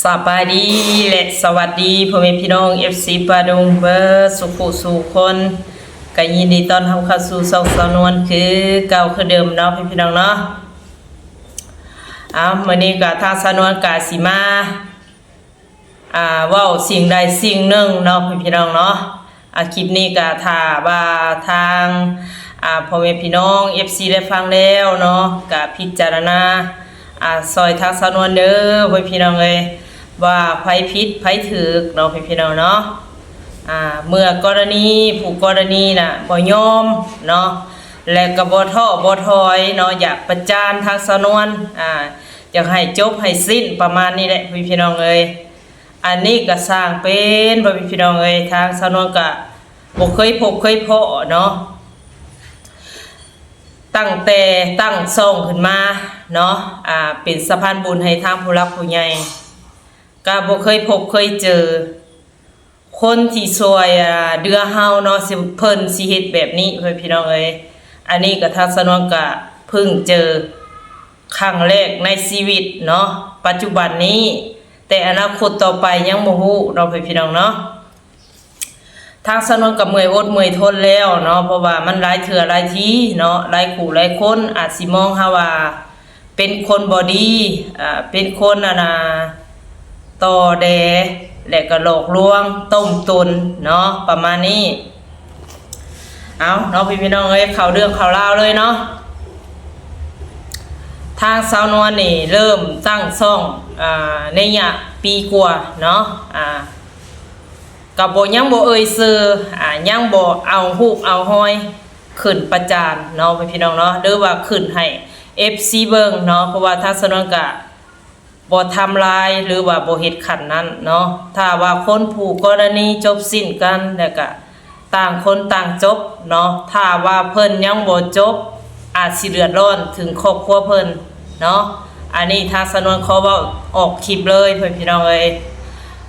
ສະບາຍດີ ແລະ ສະຫວັດດີພໍ່ແມ່ພີ່ນ້ອງ ເອັຟຊີ ປາດົງເບີດສຸຂູສູ່ຄົນ ກະຍິນດີຕ້ອນຮັບເຂົ້າສູ່ຊ່ອງສາວນວນຄືເກົ່າຄືເດີມເນາະ ພີ່ນ້ອງເນາະ. ເອົາ ມື້ນີ້ກະທາງສາວນວນກະຊິມາ ອ່າ ເວົ້າສິ່ງໃດສິ່ງໜຶ່ງເນາະ ພີ່ນ້ອງເນາະ. ອ່າ ຄລິບນີ້ກະຖ້າວ່າທາງ ອ່າ ພໍ່ແມ່ພີ່ນ້ອງ ເອັຟຊີ ໄດ້ຟັງແລ້ວເນາະ ກະພິຈາລະນາ ອ່າ ຊ່ອຍທາງສາວນວນເດີ ພໍ່ແມ່ພີ່ນ້ອງເອີຍ ວ່າໃຜຜິດໃຜຖືກເນາະ ພີ່ນ້ອງເນາະ. ອ່າ ເມື່ອກໍລະນີ ຜູ້ກໍລະນີນະບໍ່ຍອມເນາະ ແລະ ກໍບໍ່ທໍ້ບໍ່ຖອຍເນາະ ຢາກປະຈານທາງສາວນວນ ອ່າ ຢາກໃຫ້ຈົບໃຫ້ສິ້ນ ປະມານນີ້ແຫຼະ ພີ່ນ້ອງເອີຍ. ອັນນີ້ກໍຊ່າງເປັນ ພໍ່ແມ່ພີ່ນ້ອງເອີຍ ທາງສາວນວນກໍບໍ່ເຄີຍພົບເຄີຍພໍ້ເນາະ ຕັ້ງແຕ່ຕັ້ງຊ່ອງຂຶ້ນມາເນາະ ອ່າ ເປັນສະພານບຸນໃຫ້ທາງຜູ້ຫຼັກຜູ້ໃຫຍ່ ກໍບໍ່ເຄີຍພົບເຄີຍເຈີ ຄົນທີ່ຊ່ວຍ ອ່າ ເຫຼືອເຮົາເນາະ ຊິ ເພິ່ນຊິເຮັດແບບນີ້ ພໍ່ແມ່ພີ່ນ້ອງເອີຍ. ອັນນີ້ກໍທາງສາວນວນກໍເພິ່ງເຈີຄັ້ງແລກໃນຊີວິດເນາະ ປັດຈຸບັນນີ້ ແຕ່ອະນາຄົດຕໍ່ໄປຍັງບໍ່ຮູ້ເນາະ ພໍ່ແມ່ພີ່ນ້ອງເນາະ. ທາງສາວນວນກໍເມື່ອຍອົດເມື່ອຍທົນແລ້ວເນາະ ເພາະວ່າມັນຫຼາຍເທື່ອຫຼາຍທີເນາະ ຫຼາຍຄູ່ຫຼາຍຄົນອາດຊິມອງເຮົາວ່າ ເປັນຄົນບໍ່ດີ ອ່າ ເປັນຄົນ ອັນນ່າ ຕໍແດ່ ແລະ ກໍຫຼອກລວງຕົ້ມຕຸນເນາະ ປະມານນີ້. ເອົາເນາະ ພີ່ນ້ອງເອີຍ ເຂົ້າເລື່ອງເຂົ້າລາວເລີຍເນາະ. ທາງສາວນວນນີ້ເລີ່ມຕັ້ງຊ່ອງ ອ່າ ໃນໄລຍະປີກວ່າເນາະ ອ່າ ກໍບໍ່ ຍັງບໍ່ເອີ່ຍຊື່ ອ່າ ຍັງບໍ່ເອົາຮູບເອົາຮອຍຂຶ້ນປະຈານເນາະ ພີ່ນ້ອງເນາະ ຫຼືວ່າຂຶ້ນໃຫ້ເອັຟຊີເບິ່ງເນາະ ເພາະວ່າທາງສາວນວນກະບໍ່ທຳລາຍ ຫຼືວ່າບໍ່ເຮັດຂັ້ນນັ້ນເນາະ. ຖ້າວ່າຄົນຜູ້ກໍລະນີຈົບສິ້ນກັນ ແລ້ວກະຕ່າງຄົນຕ່າງຈົບເນາະ ຖ້າວ່າເພິ່ນຍັງບໍ່ຈົບ ອາດຊິເດືອດຮ້ອນເຖິງຄອບຄົວເພິ່ນເນາະ. ອັນນີ້ທາງສາວນວນຂໍເວົ້າອອກຄລິບເລີຍ ພີ່ນ້ອງເອີຍ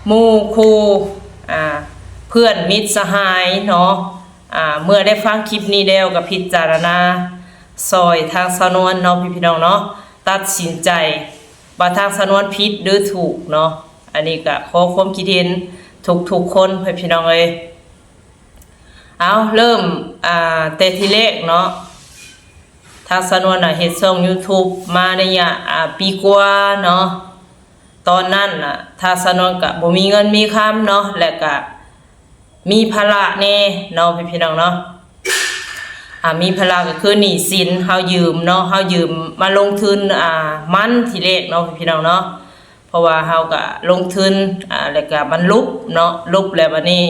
ໝູ່ຄູ່ ອ່າ ເພື່ອນມິດສະຫາຍເນາະ ອ່າ ເມື່ອໄດ້ຟັງຄລິບນີ້ແລ້ວກໍພິຈາລະນາຊ່ອຍທາງສາວນວນເນາະ ພີ່ນ້ອງເນາະ ຕັດສິນໃຈວ່າທາງສາວນວນຜິດຫຼືຖືກເນາະ. ອັນນີ້ກໍຂໍຄວາມຄິດເຫັນທຸກໆຄົນ ພີ່ນ້ອງເອີຍ. ເອົາ ເລີ່ມ ອ່າ ແຕ່ທີແລກເນາະ ທາງສາວນວນນະເຮັດຊ່ອງຢູທູບມາໄລຍະ ອ່າ ປີກວ່າເນາະ. ຕອນນັ້ນນະ ທາງສາວນວນກະບໍ່ມີເງິນມີຄຳເນາະ ແລະກະມີພາລະແດ່ເນາະ ພີ່ນ້ອງເນາະ. ອ່າ ມີພາລະກໍຄືໜີ້ສິນ ເຮົາຢືມເນາະ ເຮົາຢືມມາລົງທຶນ ອ່າ ມັນທີແລກເນາະ ພີ່ນ້ອງເນາະ. ເພາະວ່າເຮົາກະລົງທຶນ ອ່າ ແລ້ວກະມັນຫຼຸບເນາະ ຫຼຸບແລ້ວບັດນີ້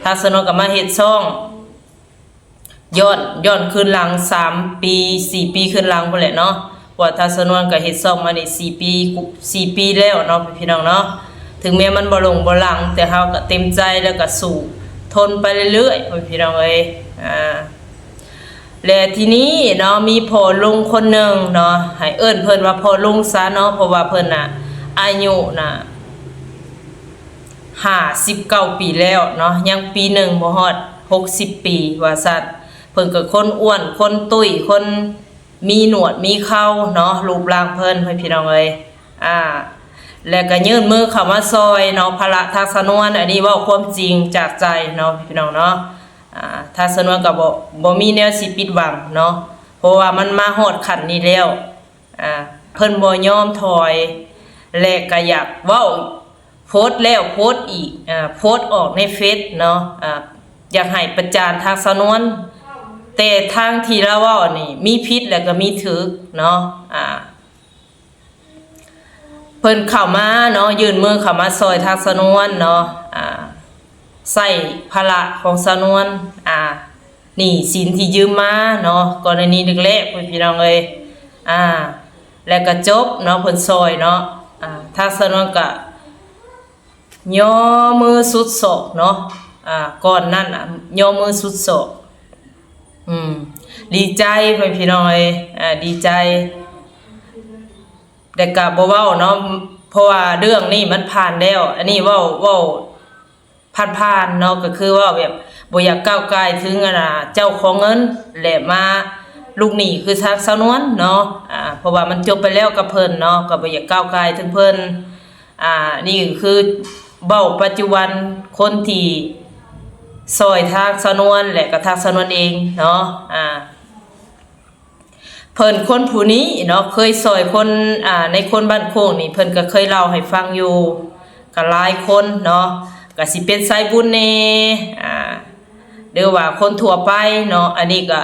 ທາງສາວນວນກະມາເຮັດຊ່ອງ ຍ້ອນ ຍ້ອນຄືນຫຼັງສາມປີ ສີ່ປີຄືນຫຼັງພຸ້ນແຫຼະເນາະ. ເພາະວ່າທາງສາວນວນກະເຮັດຊ່ອງມານີ້ສີ່ປີ ສີ່ປີແລ້ວເນາະ ພີ່ນ້ອງເນາະ. ເຖິງແມ່ນມັນບໍ່ລົງບໍ່ຫຼັງ ແຕ່ເຮົາກະເຕັມໃຈ ແລ້ວກະສູ້ທົນໄປເລື້ອຍໆ ພີ່ນ້ອງເອີຍ. ອ່າ ແລະທີນີ້ເນາະ ມີພໍ່ລຸງຄົນໜຶ່ງເນາະ ໃຫ້ເອີ້ນເພິ່ນວ່າພໍ່ລຸງຊະເນາະ ເພາະວ່າເພິ່ນນະອາຍຸນະຫ້າສິບເກົ້າປີແລ້ວເນາະ ຍັງປີໜຶ່ງບໍ່ຮອດຫົກສິບປີວ່າຊັ້ນ. ເພິ່ນກໍຄົນອ້ວນ ຄົນຕຸ້ຍ ຄົນມີໜວດມີເຂົາເນາະ ຮູບຮ່າງເພິ່ນ ພີ່ນ້ອງເອີຍ. ອ່າ ແລະກໍຍື່ນມືເຂົ້າມາຊ່ອຍເນາະ ພາລະທາງສາວນວນ ອັນນີ້ເວົ້າຄວາມຈິງຈາກໃຈເນາະ ພີ່ນ້ອງເນາະ. ອ່າ ທາງສາວນວນກໍບໍ່ ບໍ່ມີແນວຊິປິດບັງເນາະ ເພາະວ່າມັນມາຮອດຂັ້ນນີ້ແລ້ວ. ອ່າ ເພິ່ນບໍ່ຍອມຖອຍ ແລະກໍຢາກເວົ້າ ໂພສແລ້ວໂພສອີກ ອ່າ ໂພສອອກໃນເຟສເນາະ ອ່າ ຢາກໃຫ້ປະຈານທາງສາວນວນ ແຕ່ທາງທີ່ລາວເວົ້ານີ້ມີຜິດ ແລະກໍມີຖືກເນາະ. ອ່າ ເພິ່ນເຂົ້າມາເນາະ ຍື່ນມືເຂົ້າມາຊ່ອຍທາງສາວນວນເນາະ ອ່າ ໃຊ້ພາລະຂອງສາວນວນ ອ່າ ໜີ້ສິນທີ່ຢືມມາເນາະ ກໍລະນີແລກໆ ພີ່ນ້ອງເອີຍ. ອ່າ ແລ້ວກໍຈົບເນາະ ເພິ່ນຊ່ອຍເນາະ ອ່າ ທາງສາວນວນກໍຍໍມືສຸດສອກເນາະ ອ່າ ກ່ອນນັ້ນນະຍໍມືສຸດສອກ ອືມ ດີໃຈ ພີ່ນ້ອງເອີຍ ອ່າ ດີໃຈ. ແຕ່ກະບໍ່ເວົ້າເນາະ ເພາະວ່າເລື່ອງນີ້ມັນຜ່ານແລ້ວ ອັນນີ້ເວົ້າ ເວົ້າຜ່ານໆເນາະ ກໍຄືເວົ້າແບບບໍ່ຢາກກ້າວກ່າຍເຖິງ ອັນນ່າ ເຈົ້າຂອງເງິນ ແລະມາລູກໜີ້ຄືທາງສາວນວນເນາະ ອ່າ ເພາະວ່າມັນຈົບໄປແລ້ວກັບເພິ່ນເນາະ ກໍບໍ່ຢາກກ້າວກ່າຍເຖິງເພິ່ນ. ອ່າ ນີ້ກໍຄືເວົ້າປັດຈຸບັນ ຄົນທີ່ຊ່ອຍທາງສາວນວນ ແລະກໍທາງສາວນວນເອງເນາະ ອ່າ ເພິ່ນຄົນຜູ້ນີ້ເນາະ ເຄີຍຊ່ອຍຄົນ ອ່າ ໃນຄົນບ້ານໂຄກນີ້ ເພິ່ນກໍເຄີຍເລົ່າໃຫ້ຟັງຢູ່ ກໍຫຼາຍຄົນເນາະ ກໍຊິເປັນສາຍບຸນແດ່ ອ່າ ຫຼືວ່າຄົນທົ່ວໄປເນາະ ອັນນີ້ກໍ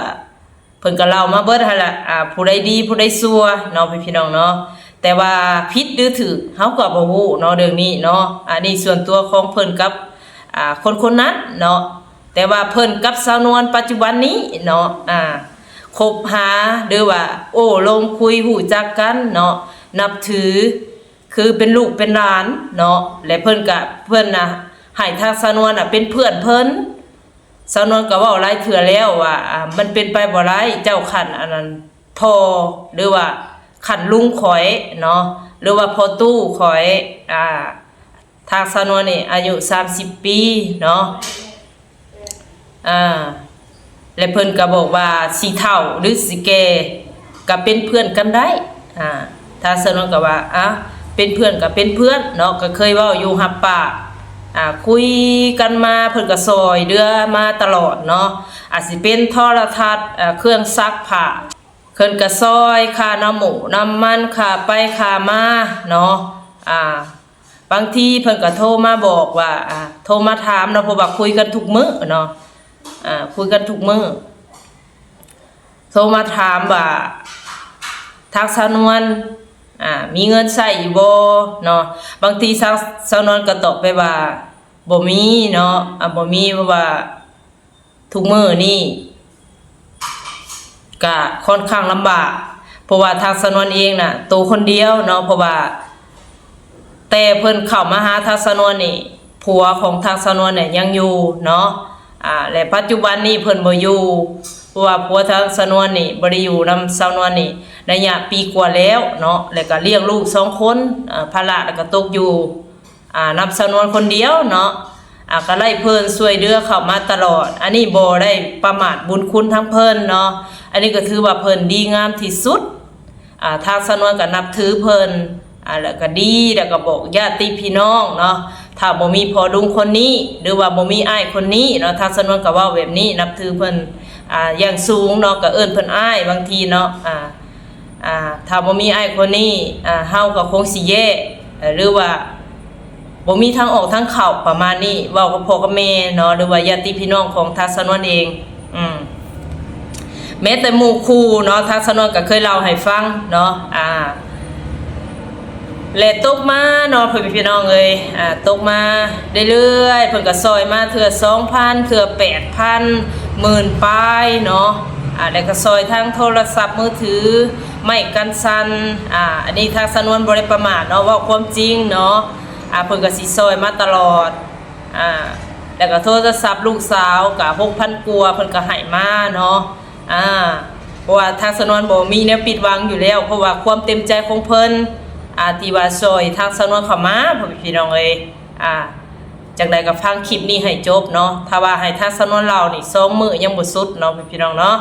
ເພິ່ນກໍເລົ່າມາເບິດຫັ້ນລະ ອ່າ ຜູ້ໃດດີຜູ້ໃດຊົ່ວເນາະ ພີ່ນ້ອງເນາະ ແຕ່ວ່າຜິດຫຼືຖືກເຮົາກໍບໍ່ຮູ້ເນາະ ເລື່ອງນີ້ເນາະ ອັນນີ້ສ່ວນຕົວຂອງເພິ່ນກັບ ອ່າ ຄົນຄົນນັ້ນເນາະ ແຕ່ວ່າເພິ່ນກັບສາວນວນປັດຈຸບັນນີ້ເນາະ ອ່າ ຄົບຫາ ຫຼືວ່າໂອ້ລົມຄຸຍຮູ້ຈັກກັນເນາະ ນັບຖື ຄືເປັນລູກເປັນຫຼານເນາະ ແລະເພິ່ນກະ ເພິ່ນນະໃຫ້ທາງສາວນວນນະເປັນເພື່ອນເພິ່ນ ສາວນວນກໍເວົ້າຫຼາຍເທື່ອແລ້ວວ່າ ອ່າ ມັນເປັນໄປບໍ່ໄດ້ ເຈົ້າຂັ້ນອັນນັ້ນພໍ່ ຫຼືວ່າຂັ້ນລຸງຂ້ອຍເນາະ ຫຼືວ່າພໍ່ຕູ້ຂ້ອຍ ອ່າ ທາງສາວນວນນີ້ອາຍຸສາມສິບປີເນາະ ອ່າ ແລະເພິ່ນກໍບອກວ່າຊິເຖົ້າ ຫຼື ຊິແກ່ ກໍເປັນເພື່ອນກັນໄດ້ ອ່າ ທາງສາວນວນກໍວ່າ ອ່າ ເປັນເພື່ອນກໍເປັນເພື່ອນເນາະ ກໍເຄີຍເວົ້າຢູ່ຮັບປາກ ອ່າ ຄຸຍກັນມາ ເພິ່ນກໍຊ່ອຍເຫຼືອມາຕະຫຼອດເນາະ ອາດຊິເປັນໂທລະທັດ ເອີ ເຄື່ອງຊັກຜ້າ ເພິ່ນກໍຊ່ອຍຄ່ານ້ຳໝູກນ້ຳມັນ ຄ່າໄປຄ່າມາເນາະ ອ່າ ບາງທີເພິ່ນກໍໂທມາບອກວ່າ ອ່າ ໂທມາຖາມເນາະ ເພາະວ່າຄຸຍກັນທຸກມື້ເນາະ ອ່າ ຄຸຍກັນທຸກມື້ ໂທມາຖາມວ່າ ທາງສາວນວນ ອ່າ ມີເງິນໃຊ້ຢູ່ບໍ່ເນາະ ບາງທີສາວ ສາວນວນກໍຕອບໄປວ່າ ບໍ່ມີເນາະ ອ່າ ບໍ່ມີ ເພາະວ່າ ທຸກມື້ນີ້ກະຄ່ອນຂ້າງລຳບາກ ເພາະວ່າທາງສາວນວນເອງນະໂຕຄົນດຽວເນາະ ເພາະວ່າແຕ່ເພິ່ນເຂົ້າມາຫາທາງສາວນວນນີ້ ຜົວຂອງທາງສາວນວນນີ້ຍັງຢູ່ເນາະ ອ່າ ແລະ ປັດຈຸບັນນີ້ເພິ່ນບໍ່ຢູ່ ເພາະວ່າຜົວທາງສາວນວນນີ້ບໍ່ໄດ້ຢູ່ນຳສາວນວນນີ້ໄລຍະປີກວ່າແລ້ວເນາະ ແລະ ກະລ້ຽງລູກສອງຄົນ ອ່າ ພາລະລະກະຕົກຢູ່ ອ່າ ນຳສາວນວນຄົນດຽວເນາະ ອ່າ ກໍໄດ້ເພິ່ນຊ່ວຍເຫຼືອເຂົ້າມາຕະຫຼອດ ອັນນີ້ບໍ່ໄດ້ປະໝາດບຸນຄຸນທາງເພິ່ນເນາະ ອັນນີ້ກໍຖືວ່າເພິ່ນດີງາມທີ່ສຸດ ອ່າ ທາງສາວນວນກໍນັບຖືເພິ່ນ ອ່າ ແລ້ວກໍດີ ແລ້ວກໍບອກຍາດຕິພີ່ນ້ອງເນາະ ຖ້າບໍ່ມີພໍ່ລຸງຄົນນີ້ ຫຼືວ່າບໍ່ມີອ້າຍຄົນນີ້ເນາະ ທາງສາວນວນກໍເວົ້າແບບນີ້ ນັບຖືເພິ່ນ ອ່າ ຢ່າງສູງເນາະ ກໍເອີ້ນເພິ່ນອ້າຍບາງທີເນາະ ອ່າ ອ່າ ຖ້າບໍ່ມີອ້າຍຄົນນີ້ ອ່າ ເຮົາກໍຄົງຊິແຍ່ ເອີ ຫຼືວ່າບໍ່ມີທາງອອກທາງເຂົ້າປະມານນີ້ ເວົ້າກັບພໍ່ກັບແມ່ເນາະ ຫຼືວ່າຍາດຕິພີ່ນ້ອງຂອງທາງສາວນວນເອງ ອືມ ແມ້ແຕ່ໝູ່ຄູ່ເນາະ ທາງສາວນວນກໍເຄີຍເລົ່າໃຫ້ຟັງເນາະ ອ່າ ແລະຕົກມາເນາະ ພໍ່ແມ່ພີ່ນ້ອງເອີຍ ອ່າ ຕົກມາເລື້ອຍໆ ເພິ່ນກໍຊ່ອຍມາເທື່ອສອງພັນ ເທື່ອແປດພັນ ໝື່ນປາຍເນາະ ອ່າ ແລ້ວກໍຊ່ອຍທາງໂທລະສັບມືຖື ໄມ້ກັນສັ່ນ ອ່າ ອັນນີ້ທາງສາວນວນບໍ່ໄດ້ປະໝາດເນາະ ເວົ້າຄວາມຈິງເນາະ ອ່າ ເພິ່ນກໍຊິຊ່ອຍມາຕະຫຼອດ ອ່າ ແລ້ວກໍໂທລະສັບລູກສາວກໍຫົກພັນກວ່າ ເພິ່ນກໍໃຫ້ມາເນາະ ອ່າ ເພາະວ່າທາງສາວນວນບໍ່ມີແນວຜິດຫວັງຢູ່ແລ້ວ ເພາະວ່າຄວາມເຕັມໃຈຂອງເພິ່ນ ອ່າ ທີ່ວ່າຊ່ອຍທາງສາວນວນເຂົ້າມາ ພໍ່ແມ່ພີ່ນ້ອງເອີຍ ອ່າ ຈັ່ງໃດກໍຟັງຄລິບນີ້ໃຫ້ຈົບເນາະ ຖ້າວ່າໃຫ້ທາງສາວນວນເລົ່ານີ້ ສອງມື້ຍັງບໍ່ສຸດເນາະ ພີ່ນ້ອງເນາະ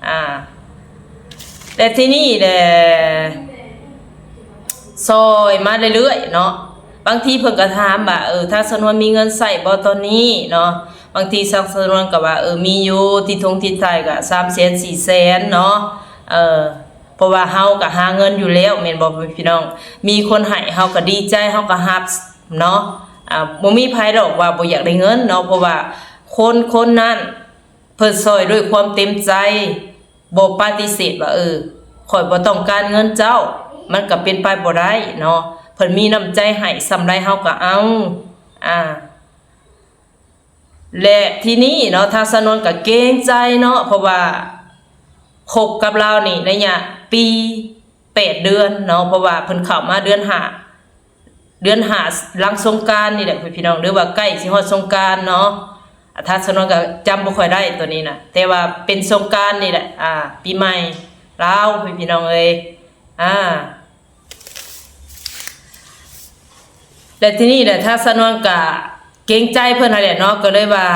ອ່າ ແຕ່ທີ່ນີ້ແຫຼະ ຊ່ອຍມາເລື້ອຍໆເນາະ ບາງທີເພິ່ນກໍຖາມວ່າ ເອີ ທາງສາວນວນມີເງິນໃຊ້ບໍ່ຕອນນີ້ເນາະ ບາງທີທາງສາວນວນກໍວ່າ ເອີ ມີຢູ່ ຕິດຖົງຕິດໄຖ່ກໍສາມແສນ ສີ່ແສນເນາະ ເອີ ເພາະວ່າເຮົາກໍຫາເງິນຢູ່ແລ້ວ ແມ່ນບໍ່ ພໍ່ແມ່ພີ່ນ້ອງ ມີຄົນໃຫ້ເຮົາກໍດີໃຈ ເຮົາກໍຮັບເນາະ ອ່າ ບໍ່ມີໃຜດອກວ່າບໍ່ຢາກໄດ້ເງິນເນາະ ເພາະວ່າຄົນຄົນນັ້ນ ເພິ່ນຊ່ອຍດ້ວຍຄວາມເຕັມໃຈ ບໍ່ປະຕິເສດວ່າ ເອີ ຂ້ອຍບໍ່ຕ້ອງການເງິນເຈົ້າ ມັນກໍເປັນໄປບໍ່ໄດ້ເນາະ ເພິ່ນມີນ້ຳໃຈໃຫ້ສ່ຳໃດເຮົາກໍເອົາ ອ່າ ແລະທີນີ້ເນາະ ທາງສາວນວນກໍເກງໃຈເນາະ ເພາະວ່າຄົບກັບລາວນີ້ໄລຍະປີ ແປດເດືອນເນາະ ເພາະວ່າເພິ່ນເຂົ້າມາເດືອນຫ້າ ເດືອນຫ້າຫຼັງສົງການນີ້ແຫຼະ ພີ່ນ້ອງ ຫຼືວ່າໃກ້ຊິຮອດສົງການເນາະ ອາ ທາງສາວນວນກໍຈຳບໍ່ຄ່ອຍໄດ້ໂຕນີ້ນະ ແຕ່ວ່າເປັນສົງການນີ້ແຫຼະ ອາ ປີໃໝ່ລາວ ພີ່ນ້ອງເອີຍ ອາ ແລະ ທີນີ້ແຫຼະ ທາງສາວນວນກະເກງໃຈເພິ່ນຫັ້ນແຫຼະເນາະ ກໍເລີຍວ່າ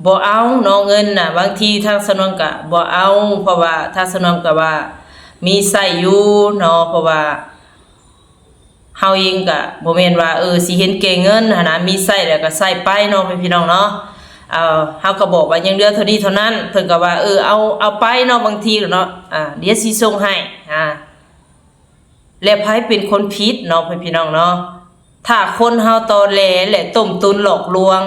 ບໍ່ເອົາເນາະ ເງິນນະ ບາງທີທາງສາວນວນກະບໍ່ເອົາ ເພາະວ່າທາງສາວນວນກະວ່າມີໃຊ້ຢູ່ເນາະ ເພາະວ່າ ເຮົາເອງກະບໍ່ແມ່ນວ່າ ເອີ ຊິເຫັນແກ່ເງິນຫັ້ນນະ ມີໃຊ້ແລ້ວກະໃຊ້ໄປເນາະ ພີ່ນ້ອງເນາະ. ເອີ ເຮົາກະບອກວ່າຍັງເຫຼືອເທົ່ານີ້ເທົ່ານັ້ນ ເພິ່ນກະວ່າ ເອີ ເອົາ ເອົາໄປເນາະ. ບາງທີເນາະ ອາ ດຽວຊິສົ່ງໃຫ້ ອາ ແລະ ໃຜເປັນຄົນຜິດເນາະ ພີ່ນ້ອງເນາະ? ຖ້າຄົນເຮົາຕໍແຫຼ ແລະ ຕົ້ມຕຸນຫຼອກລວງ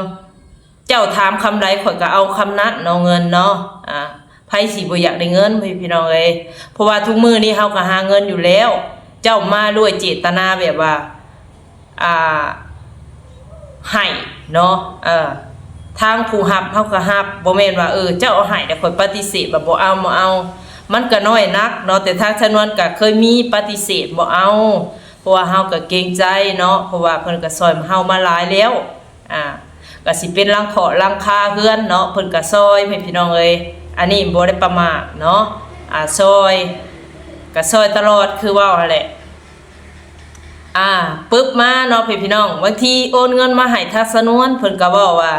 ເຈົ້າຖາມຄຳໃດ ຂ້ອຍກະເອົາຄຳນັ້ນເນາະ ເງິນເນາະ. ອາ ໃຜຊິບໍ່ຢາກໄດ້ເງິນ ພີ່ນ້ອງເອີຍ? ເພາະວ່າທຸກມື້ນີ້ເຮົາກະຫາເງິນຢູ່ແລ້ວ. ເຈົ້າມາດ້ວຍເຈດຕະນາແບບວ່າ ອາ ໃຫ້ເນາະ ເອີ ທາງຜູ້ຮັບເຮົາກະຮັບ ບໍ່ແມ່ນວ່າ ເອີ ເຈົ້າເອົາໃຫ້ແລ້ວຂ້ອຍປະຕິເສດ ວ່າບໍ່ເອົາ ບໍ່ເອົາ. ມັນກະນ້ອຍໜັກເນາະ ແຕ່ທາງຊານວນກະເຄີຍມີປະຕິເສດບໍ່ເອົາ ເພາະວ່າເຮົາກະເກງໃຈເນາະ ເພາະວ່າເພິ່ນກະຊ່ອຍເຮົາມາຫຼາຍແລ້ວ. ອາ ກະຊິເປັນຫຼັງເຄາະຫຼັງຄາເຮືອນເນາະ ເພິ່ນກະຊ່ອຍ ແມ່ພີ່ນ້ອງເອີຍ. ອັນນີ້ບໍ່ໄດ້ປະໝາດເນາະ ອາ ຊ່ອຍ ກະຊ່ອຍຕະຫຼອດ ຄືເວົ້າຫັ້ນແຫຼະ. ອາ ປຶບມາເນາະ ພີ່ນ້ອງ ບາງທີໂອນເງິນມາໃຫ້ທາງຊານວນ ເພິ່ນກະເວົ້າວ່າ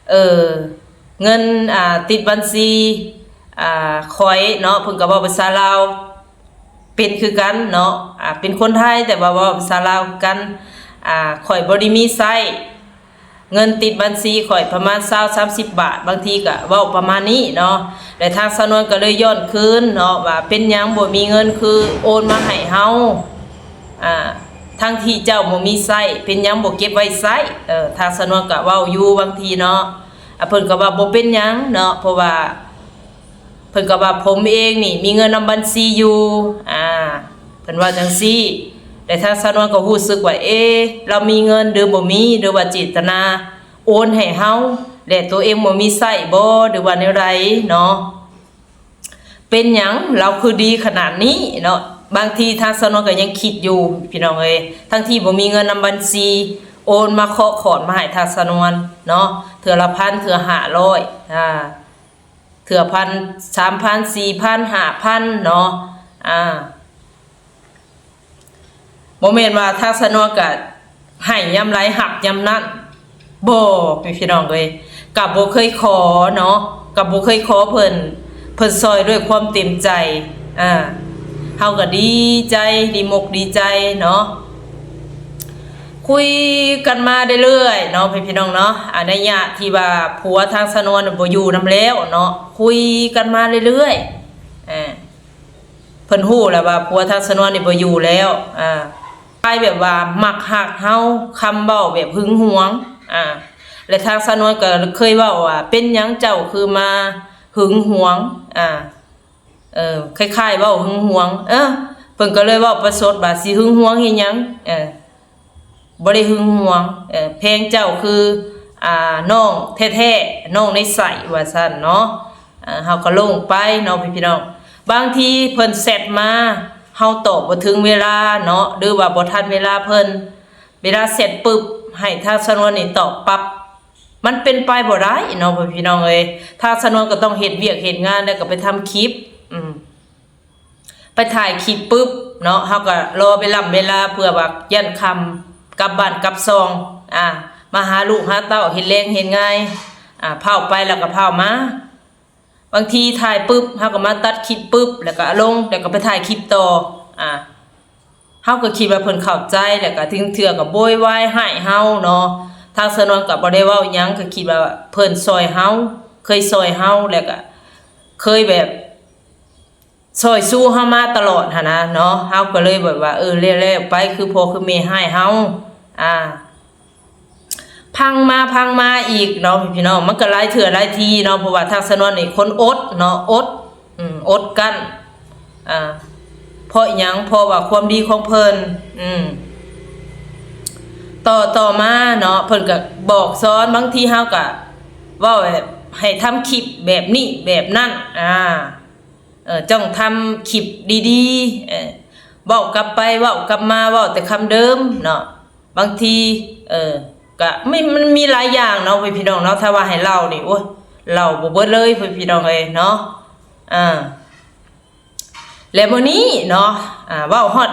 ເອີ ເງິນ ອາ ຕິດບັນຊີ ອາ ຂ້ອຍເນາະ ເພິ່ນກະເວົ້າພາສາລາວ ເປັນຄືກັນເນາະ ອາ ເປັນຄົນໄທ ແຕ່ວ່າເວົ້າພາສາລາວຄືກັນ. ອາ ຂ້ອຍບໍ່ໄດ້ມີໃຊ້ ເງິນຕິດບັນຊີຂ້ອຍປະມານຊາວ ສາມສິບບາດ ບາງທີກະເວົ້າປະມານນີ້ເນາະ. ແລະ ທາງຊານວນກະເລີຍຍ້ອນຄືນເນາະ ວ່າເປັນຫຍັງບໍ່ມີເງິນຄືໂອນມາໃຫ້ເຮົາ ອາ ທັງທີ່ເຈົ້າບໍ່ມີໃຊ້ ເປັນຫຍັງບໍ່ເກັບໄວ້ໃຊ້? ເອີ ທາງຊານວນກະເວົ້າຢູ່ບາງທີເນາະ ອາ ເພິ່ນກະວ່າບໍ່ເປັນຫຍັງເນາະ ເພາະວ່າ ເພິ່ນກະວ່າ ຜົມເອງນີ້ມີເງິນນຳບັນຊີຢູ່ ອາ ເພິ່ນວ່າຈັ່ງຊີ້. ແລະ ທາງຊານວນກະຮູ້ສຶກວ່າ ເອ ລາວມີເງິນຫຼືບໍ່ມີ ຫຼືວ່າເຈດຕະນາໂອນໃຫ້ເຮົາ ແລະ ໂຕເອງບໍ່ມີໃຊ້ບໍ່ ຫຼືວ່າແນວໃດເນາະ? ເປັນຫຍັງລາວຄືດີຂະໜາດນີ້ເນາະ? ບາງທີທາງຊານວນກະຍັງຄິດຢູ່ ພີ່ນ້ອງເອີຍ ທັງທີ່ບໍ່ມີເງິນນຳບັນຊີ ໂອນມາເຄາະຂອດມາໃຫ້ທາງຊານວນເນາະ ເທື່ອລະພັນ ເທື່ອຫ້າຮ້ອຍ ອາ ເທື່ອພັນ ສາມພັນ ສີ່ພັນ ຫ້າພັນເນາະ ອາ ບໍ່ແມ່ນວ່າທາງຊານວນກະໃຫ້ຍາມໃດຮັບຍາມນັ້ນ ບໍ່ ພີ່ນ້ອງເອີຍ ກະບໍ່ເຄີຍຂໍເນາະ ກະບໍ່ເຄີຍຂໍເພິ່ນ ເພິ່ນຊ່ອຍດ້ວຍຄວາມເຕັມໃຈ ອາ ເຮົາກະດີໃຈ ດີມົກດີໃຈເນາະ. ຄຸຍກັນມາເລື້ອຍໆເນາະ ພີ່ນ້ອງເນາະ ອາ ໄລຍະທີ່ວ່າຜົວທາງຊານວນບໍ່ຢູ່ນຳແລ້ວເນາະ ຄຸຍກັນມາເລື້ອຍໆ ເພິ່ນຮູ້ແລ້ວວ່າຜົວທາງຊານວນນີ້ບໍ່ຢູ່ແລ້ວ ອາ ຄາຍແບບວ່າມັກຮັກເຮົາ ຄຳເວົ້າແບບຫຶງຫວງ ອາ ແລະ ທາງຊານວນກະເຄີຍເວົ້າວ່າ ເປັນຫຍັງເຈົ້າຄືມາຫຶງຫວງ ອາ ເອີ ຄ້າຍໆເວົ້າຫຶງຫວງ ເອີ ເພິ່ນກະເລີຍເວົ້າປະຊົດວ່າ ຊິຫຶງຫວງເຮັດຫຍັງ ເອີ ບໍ່ໄດ້ຫຶງຫວງ ເອີ ແພງເຈົ້າຄື ອາ ນ້ອງແທ້ໆ ນ້ອງໃນໄສ້ ວ່າຊັ້ນເນາະ. ເຮົາກະລົງໄປເນາະ ພີ່ນ້ອງ ບາງທີເພິ່ນແຊັດມາ ເຮົາຕອບບໍ່ເຖິງເວລາເນາະ ຫຼືວ່າບໍ່ທັນເວລາເພິ່ນ ເວລາແຊັດປຶບ ໃຫ້ທາງຊານວນນີ້ຕອບປັບ ມັນເປັນໄປບໍ່ໄດ້ເນາະ ພໍ່ພີ່ນ້ອງເອີຍ. ທາງຊານວນກໍຕ້ອງເຮັດວຽກເຮັດງານ ແລ້ວກໍໄປທຳຄລິບ ອືມ ໄປຖ່າຍຄລິບປຶບເນາະ ເຮົາກໍລໍເວລາເວລາ ເພື່ອວ່າຢ້ານຄ່ຳກັບບ້ານກັບຊ່ອງ ອາ ມາຫາລູກຫາເຕົ້າ ເຮັດແລງເຮັດງາຍ ອາ ພ້າວໄປແລ້ວກໍພ້າວມາ. ບາງທີຖ່າຍປຶບ ເຮົາກໍມາຕັດຄລິບປຶບ ແລ້ວກໍເອົາລົງ ແລ້ວກໍໄປຖ່າຍຄລິບຕໍ່ ອາ ເຮົາກໍຄິດວ່າເພິ່ນເຂົ້າໃຈ ແລ້ວກໍເຖິງເທື່ອກໍໂວຍວາຍໃຫ້ເຮົາເນາະ. ທາງຊານວນກໍບໍ່ໄດ້ເວົ້າຫຍັງ ກໍຄິດວ່າເພິ່ນຊ່ອຍເຮົາ ເຄີຍຊ່ອຍເຮົາ ແລ້ວກໍເຄີຍແບບຊ່ອຍຊູເຮົາມາຕະຫຼອດຫັ້ນນະເນາະ. ເຮົາກໍເລີຍແບບວ່າ ເອີ ແລ້ວໆໄປ ຄືພໍ່ຄືແມ່ໃຫ້ເຮົາ ອາ ພັງມາພັງມາອີກເນາະ ພີ່ນ້ອງ. ມັນກໍຫຼາຍເທື່ອຫຼາຍທີເນາະ ເພາະວ່າທາງຊານວນນີ້ຄົນອົດເນາະ ອົດ ອືມ ອົດກັ້ນ ອາ ເພາະຫຍັງ? ເພາະວ່າຄວາມດີຂອງເພິ່ນ ອືມ ຕໍ່ ຕໍ່ມາເນາະ ເພິ່ນກໍບອກສອນ ບາງທີເຮົາກໍເວົ້າແບບໃຫ້ທຳຄລິບແບບນີ້ແບບນັ້ນ ອາ ເອີ ຕ້ອງທຳຄລິບດີໆ ເອີ ເວົ້າກັບໄປເວົ້າກັບມາ ເວົ້າແຕ່ຄຳເດີມເນາະ. ບາງທີ ເອີ ກະມີ ມັນມີຫຼາຍຢ່າງເນາະ ພໍ່ພີ່ນ້ອງເນາະ. ຖ້າວ່າໃຫ້ເລົ່ານີ້ ໂອ້ຍ ເລົ່າບໍ່ເບິດເລີຍ ພໍ່ພີ່ນ້ອງເອີຍເນາະ. ອາ ແລະ ມື້ນີ້ເນາະ ອາ ເວົ້າຮອດ